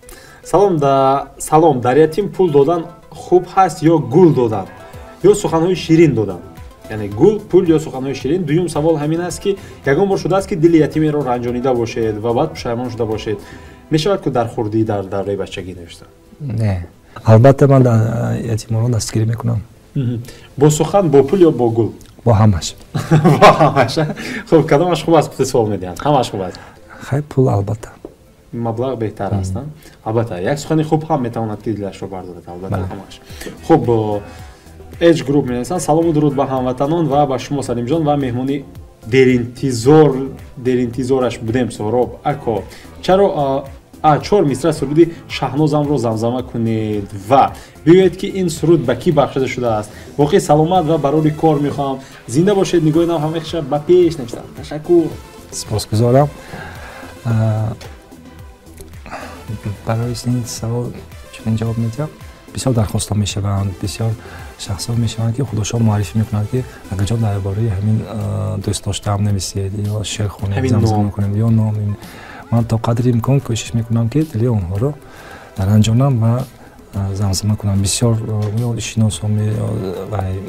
Салом, дар ятим пул додан хуб ҳаст ё гул додан ё суханҳои ширин додан? Яъне гул, пул ё суханҳои ширин. Дуюм савол ҳамин аст, ки ягон бор шудааст, ки дили ятимеро ранҷонида бошед ва баъд пушаймон шуда бошед? Мешавад ку дар хурдӣ, дар давраи бачагӣ навишта? Не, албатта, ман ятимонро дастгирӣ мекунам. Бо сухан, бо пул ё бо гул? Бо ҳамаш. Бо ҳамаш. Хуб, кадомаш хуб аст, гуфта суол медиҳанд. Ҳамаш хуб аст. Хай, пул, албатта. Маблағ беҳтар аст, албатта. Як сухани хуб ҳам метавонад, ки дилашро бардорад, албатта, ҳамаш. Хуб, Edge Group менависанд: салому дуруд ба ҳамватанон ва ба шумо, Салимҷон, ва меҳмони деринтизораш будем, Соҳроб ако. Чаро чор мисра суруди Шаҳнозамро замзама кунед ва бигӯед, ки ин суруд ба кӣ бахшида шудааст? Воқеъ саломат ва барори кор мехоҳам. Зинда бошед, нигоҳи нав ҳамеша ба пеш, навиштам. Ташаккур. Сипосгузорам. Барои ин савол чунин ҷавоб медиҳам: бисёр дархостҳо мешаванд, бисёр шахсҳо мешаванд, ки худошон муаррифӣ мекунанд, ки агаҷон, дар бораи ҳамин дӯст доштаам нависед ё шеър хонед, замзама кунед ё ном. Ман то қадри имкон кӯшиш мекунам, ки дили онҳоро наранҷонам ва замзама кунам. Бисёр шиносо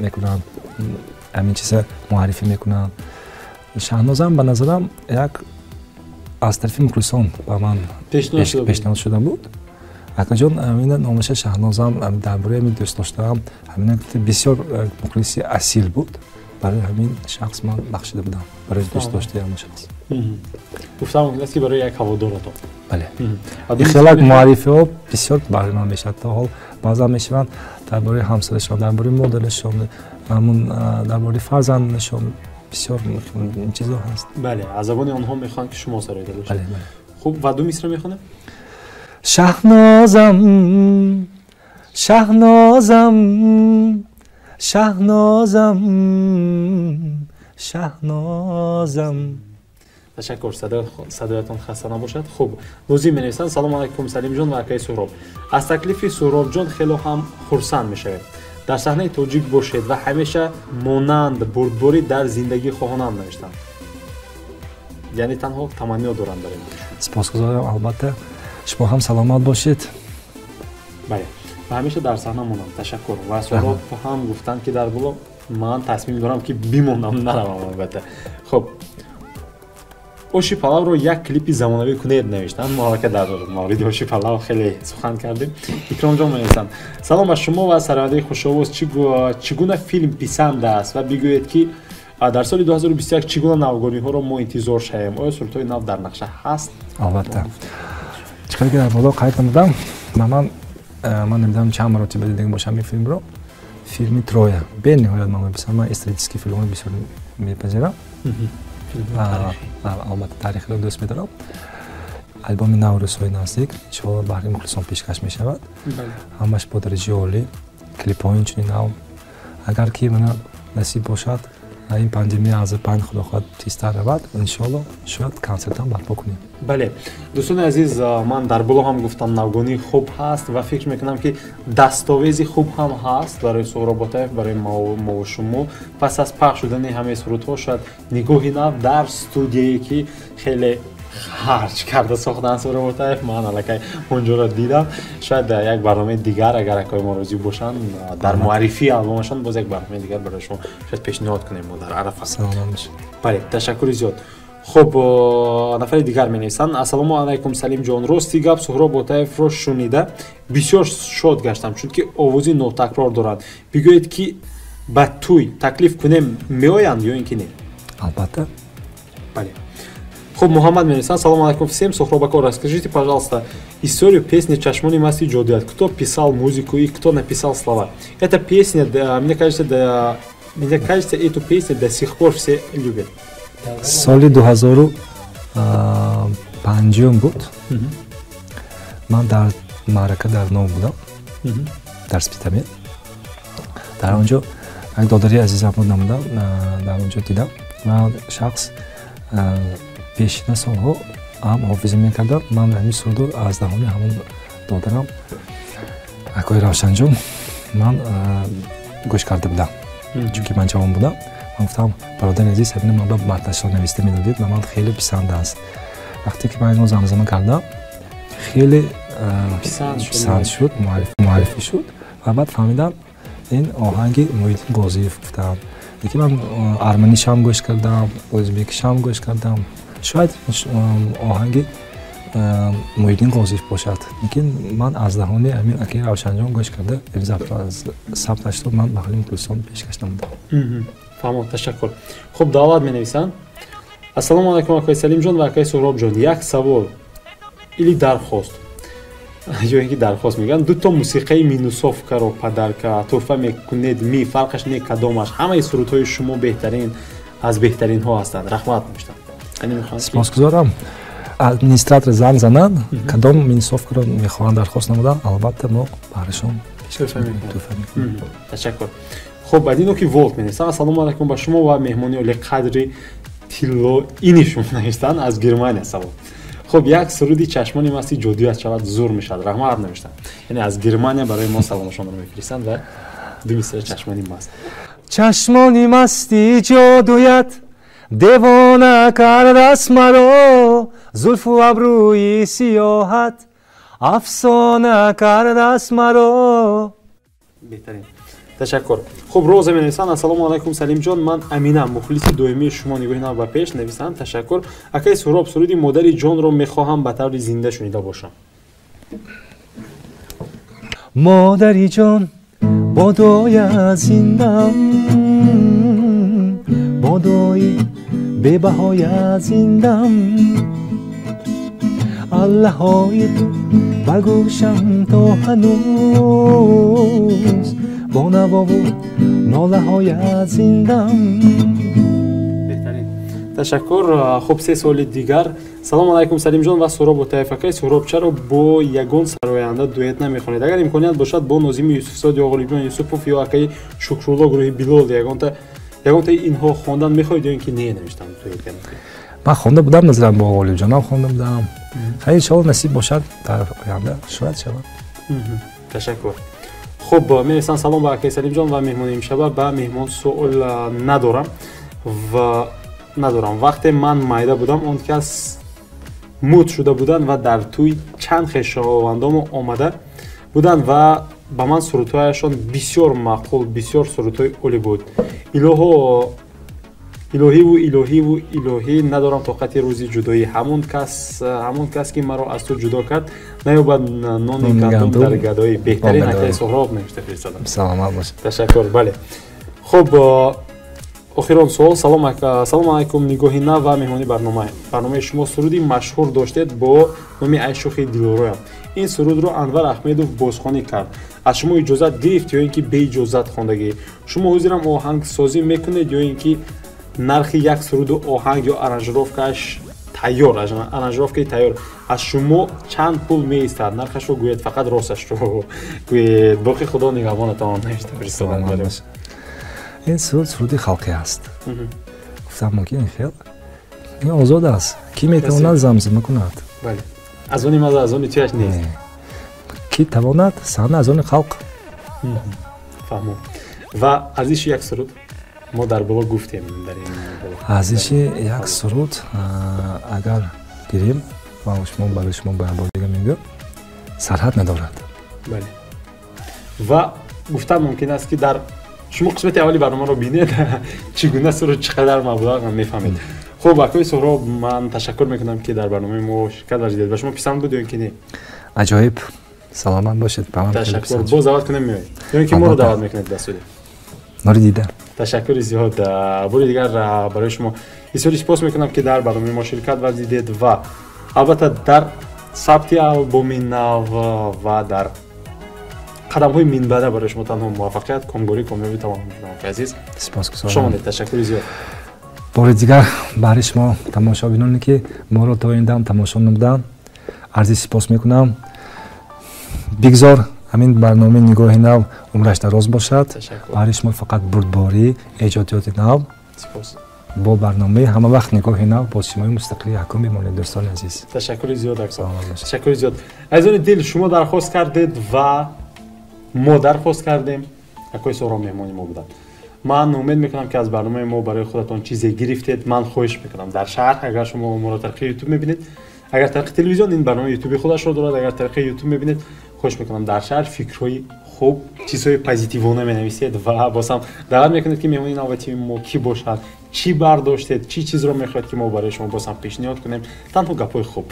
мекунанд, ҳамин чиза муаррифӣ мекунанд. Шаҳнозам, ба назарам, як аз тарафи мухлисон ба ман пешниҳод шуда буд: акаҷон, ҳамина номаша Шаҳнозам, дар бораи ҳамин дӯст доштаам. Ҳамина бисёр мухлиси асил буд, барои ҳамин шахс ман бахшида будам, барои дӯст доштаи ҳамон шахс. Гуфтам мумкин аст, ки барои як ҳаводоратон. Бале, хелак муаррифиҳо бисёр барои ман мешавад. То ҳол баъзан мешаванд дар бораи ҳамсарашон, дар бораи модарашон, ҳамун дар бораи фарзандашон, бисёр чизо ҳаст. Бале, аз забони онҳо мехоҳанд, ки шумо сароида бошед. Хуб, ва ду мисра мехонем. Шаҳнозам, Шаҳнозам, Шаҳнозам, Шаҳнозам. Ташаккур, садоятон хаста набошад. Хуб, Нозим менависанд: салому алайкум, Салимҷон ва акаи Суҳроб. Аз таклифи Суҳробҷон хело ҳам хурсанд мешавем. Дар саҳнаи тоҷик бошед ва ҳамеша монанд бурдборӣ дар зиндагӣ хоҳонам, навиштанд. Яъне танҳо таманниё доранд барои Сипосгузорам, албатта, шумо ҳам саломат бошед. Бале, ва ҳамеша дар саҳна монам. Ташаккур. Ва Суҳроб ҳам гуфтанд, ки дар боло ман тасмим дорам, ки бимонам, наравам, албатта. Хуб, оши палавро як клипи замонавӣ кунед, навиштанд. Мо аллакай дар мавриди оши палав хеле сухан кардем. Икромҷон менависанд: салом ба шумо ва сарояндаи хушовоз. Чӣ гуна филм писанд аст ва бигӯед, ки дар соли 2021 чӣ гуна навгониҳоро мо интизор шавем? Оё сурудҳои нав дар нақша ҳаст? Албатта, чӣ қадр ки дар боло қайд намудам, ман намедонам, чанд маротиба дида бошам ин филмро, филми Троя бениҳоят ман меписандам. Ман исторический филмҳои бисёр мепазирам, албатта, таърихиро дӯст медорам. Албоми нав рӯзҳои наздик, иншоалло, баҳри мухлисон пешкаш мешавад, ҳамаш бо дараҷаи олӣ, клипҳои инчунин нав. Агар ки мана насиб бошад, ин пандемия аз панд, худо хоҳад, тезтар равад, иншоалло, шояд консертам барпо кунем. Бале, дӯстони азиз, ман дар боло ҳам гуфтам, навгонии хуб ҳаст ва фикр мекунам, ки дастовези хуб ҳам ҳаст барои Суҳроб Ботаев, барои мову шумо. Пас аз пахш шудани ҳамаи сурудҳо, шояд нигоҳи нав дар студияе, ки хеле харҷ карда сохтаанд Суҳроб Ботаев, ман аллакай онҷоро дидам. Шояд як барномаи дигар, агар акои мо розӣ бошанд, дар муаррифии албомашон боз як барномаи дигар барои шумо шояд пешниҳод кунем мо дар арафа. Бале, ташаккури зиёд. Хуб, нафари дигар менависанд: ассалому алайкум, Салимҷон. Рости гап, Суҳроб Ботаевро шунида бисёр шод гаштам, чунки овози нотакрор доранд. Бигӯед, ки ба тӯй таклиф кунем, меоянд ё ин ки не? Албатта. Бале. Хуб, Муҳаммад менависанд: салому алайкум всем. Сухроб ако, расскажите, пожалуйста, историю песни «Чашмони масти ҷодуят». Кто писал музыку и кто написал слова? Эта песня, да, мне кажется, эту песню до сих пор все любят. Соли 2005 буд, ман дар маърака дар Нов будам, дар Спитамен. Дар он ҷо як додари азизамро намудам, дар он ҷо дидам ва шахс пешина солҳо ҳам ҳофизӣ мекардам. Ман ҳамин сурудро аз даҳони ҳамон додарам, акои Равшанҷон, ман гӯш карда будам, чунки ман ҷавон будам. Ман гуфтам: бародари азиз, ҳамина ман ба матнашро нависта медодед, ба ман хеле писанд аст. Вақте ки ман инро замзама кардам, хеле Писанд шуд, муаррифӣ шуд ва баъд фаҳмидам ин оҳанги Муҳиддин Ғозиев гуфтам. Лекин ман арманишам гӯш кардам, ӯзбекишам гӯш кардам. Шояд оҳанги Муҳиддин Ғозиев бошад. Лекин ман аз даҳони ҳамин акаи Равшанҷон гӯш карда, сабташро ман ба ҳали мухлисон пешкаш намудам. Фаҳмон, ташаккур. Хуб, даъват менависанд. Ассалому алайкум, акаи Салимҷон ва акаи Суҳробҷон. Як савол или дархост, ё ин ки дархост мегӯянд, дуто мусиқаи минусовкаро падарка тӯҳфа мекунед ми, фарқаш не кадомаш. Ҳамаи сурудҳои шумо беҳтарин аз беҳтаринҳо ҳастанд. Раҳмат мештам. Сипосгузорам. Администратор занг зананд, кадом минусовкаро мехоҳанд дархост намуданд, албатта мо баҳрашон тӯҳфа мекунем. Ташаккур. Хуб, баъд ино ки Волт менависанд. Ассалому алайкум ба шумо ва меҳмони олиқадри тиллоини шумо навиштанд аз Германия савол. Хуб, як суруди чашмони масти ҷодуят шавад зур мешавад. Раҳмат навиштанд. Яъне аз Германия барои мо саломашонро мефиристанд ва ду мисра чашмони маст. Чашмони масти ҷодуят девона кардаст маро, зулфу абрӯи сиёҳат афсона кардаст маро. Беҳтарин. Ташаккур. Хуб, Роза менависанд. Ассалому алайкум, Салимҷон, ман Амина, мухлиси доимии шумо, нигоҳи нав ба пеш нависанд. Ташаккур. Акаи Суҳроб, суруди модари ҷонро мехоҳам ба таври зинда шунида бошам. Модари ҷон, бодоя зиндам, бодои бебаҳоя зиндам, аллаҳои ту ба гӯшам то ҳанӯз бо навову нолаҳоя зиндам. Беҳтарин. Ташаккур. Хуб, се суоли дигар. Салому алайкум, Салимҷон ва Суҳроб Отаев. Акаи Суҳроб, чаро бо ягон сароянда дуэт намехонед? Агар имконият бошад, бо Нозими Юсуфзод ё Ғолибҷон Юсупов ё акаи Шукрулло гурӯҳи Билол ягонтаи инҳо хондан мехоҳед ё ин ки не навиштам дуэт? Ман хонда будам, назарам бо Ғолибҷонам хонда будам. Хайр, иншоалло насиб бошад дар оянда шояд шавад. Ташаккур. Хуб, менависанд. Салом ба акаи Салимҷон ва меҳмони имшаба. Ба меҳмон суол надорам ва надорам. Вақте ман майда будам, он кас мут шуда буданд ва дар тӯй чанд хешовандомо омада буданд ва ба ман сурудҳояшон бисёр маъқул, бисёр сурудҳои олӣ буд. Илоҳо илоҳиву илоҳиву илоҳӣ, надорам тоқати рӯзи ҷудоӣ. Ҳамон кас ки маро аз ту ҷудо кард, наёбад нони гандум дар гадоӣ. Беҳтарин акаи Суҳроб навишта фиристодам. Саломат бошед. Ташаккур. Бале. Хуб, охирон суол. Салому алайкум, нигоҳи нав ва меҳмони барнома. Барномаи шумо суруди машҳур доштед бо номи Ай шӯхи дилороям. Ин сурудро Анвар Аҳмедов бозхонӣ кард. Аз шумо иҷозат гирифт ё ин ки беиҷозат хондагӣ? Шумо ҳозирам оҳангсозӣ мекунед ё ин ки нархи як суруду оҳанг ё аранжировкааш тайёр, аранжировкаи тайёр аз шумо чанд пул меистад? Нархашро гӯед, фақат росташро гӯед. Боқӣ Худо нигаҳбонатон. Навишта фиристоданд. Ин суруд суруди халқӣ аст. Гуфтам мумкин ин хел ин озод аст. Ки метавонад замзима кунад? Бале. Аз они маза, аз они туяш нест. Ки тавонад саҳна аз они халқ. Фаҳмом. Ва арзиши як суруд мо дар боло гуфтем дар ин боло. Арзиши як суруд агар гирем, ва шумо барои шумо ба бор дига мегӯям, сарҳад надорад. Бале. Ва гуфтан мумкин аст ки дар шумо қисмати аввали барномаро бинед, чӣ гуна суруд чӣ қадар маблағ мефаҳмед. Хуб, акои Суҳроб, ман ташаккур мекунам ки дар барномаи мо ширкат варзидед. Ба шумо писанд буд ё ин ки не? Аҷоиб. Саломат бошед. Ба ман ташаккур. Боз даъват кунем меоед ё ин ки моро даъват мекунед ба студия? Нори дида. Ташаккури зиёд. Бори дигар барои шумо бисёри сипос мекунам ки дар барномаи мо ширкат варзидед ва албатта дар сабти албоми нав ва дар қадамҳои минбаъда барои шумо танҳо муваффақият, комгорӣ, комёбӣ тамом мекунам, акаи азиз. Сипосгузорам. Хуш омадед. Ташаккури зиёд. Бори дигар баҳри шумо тамошобиноне ки моро то ин дам тамошо намуданд, арзи сипос мекунам. Бигзор ҳамин барномаи нигоҳи нав умраш дароз бошад. Баҳри шумо фақат бурдборӣ, эҷодиёти нав. Сипос. Бо барномаи ҳама вақт нигоҳи нав бо симои мустақили якум бимонед, дӯстони азиз. Ташаккури зиёд, аксо. Ташаккури зиёд. Азизони дил, шумо дархост кардед ва мо дархост кардем. Акои Суҳроб меҳмони мо буданд. Ман умед мекунам ки аз барномаи мо барои худатон чизе гирифтед. Ман хоҳиш мекунам дар шарҳ, агар шумо моро тариқи YouTube мебинед, Агар тариқи телевизион, ин барномаи ютуби худашро дорад. Агар тариқи ютуб мебинед, хоҳиш мекунам, дар шарҳ фикрҳои хуб, чизҳои позитивона менависед ва боз ҳам даъват мекунед, ки меҳмони навбатии мо кӣ бошад, чӣ бардоштед, чӣ чизро мехоҳед, ки мо барои шумо боз ҳам пешниҳод кунем. Танҳо гапҳои хуб.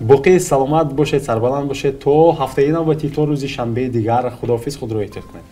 Боқӣ саломат бошед, сарбаланд бошед. То ҳафтаи навбатӣ, то рӯзи шанбеи дигар, худоҳофиз, худро эҳтиёт кунед.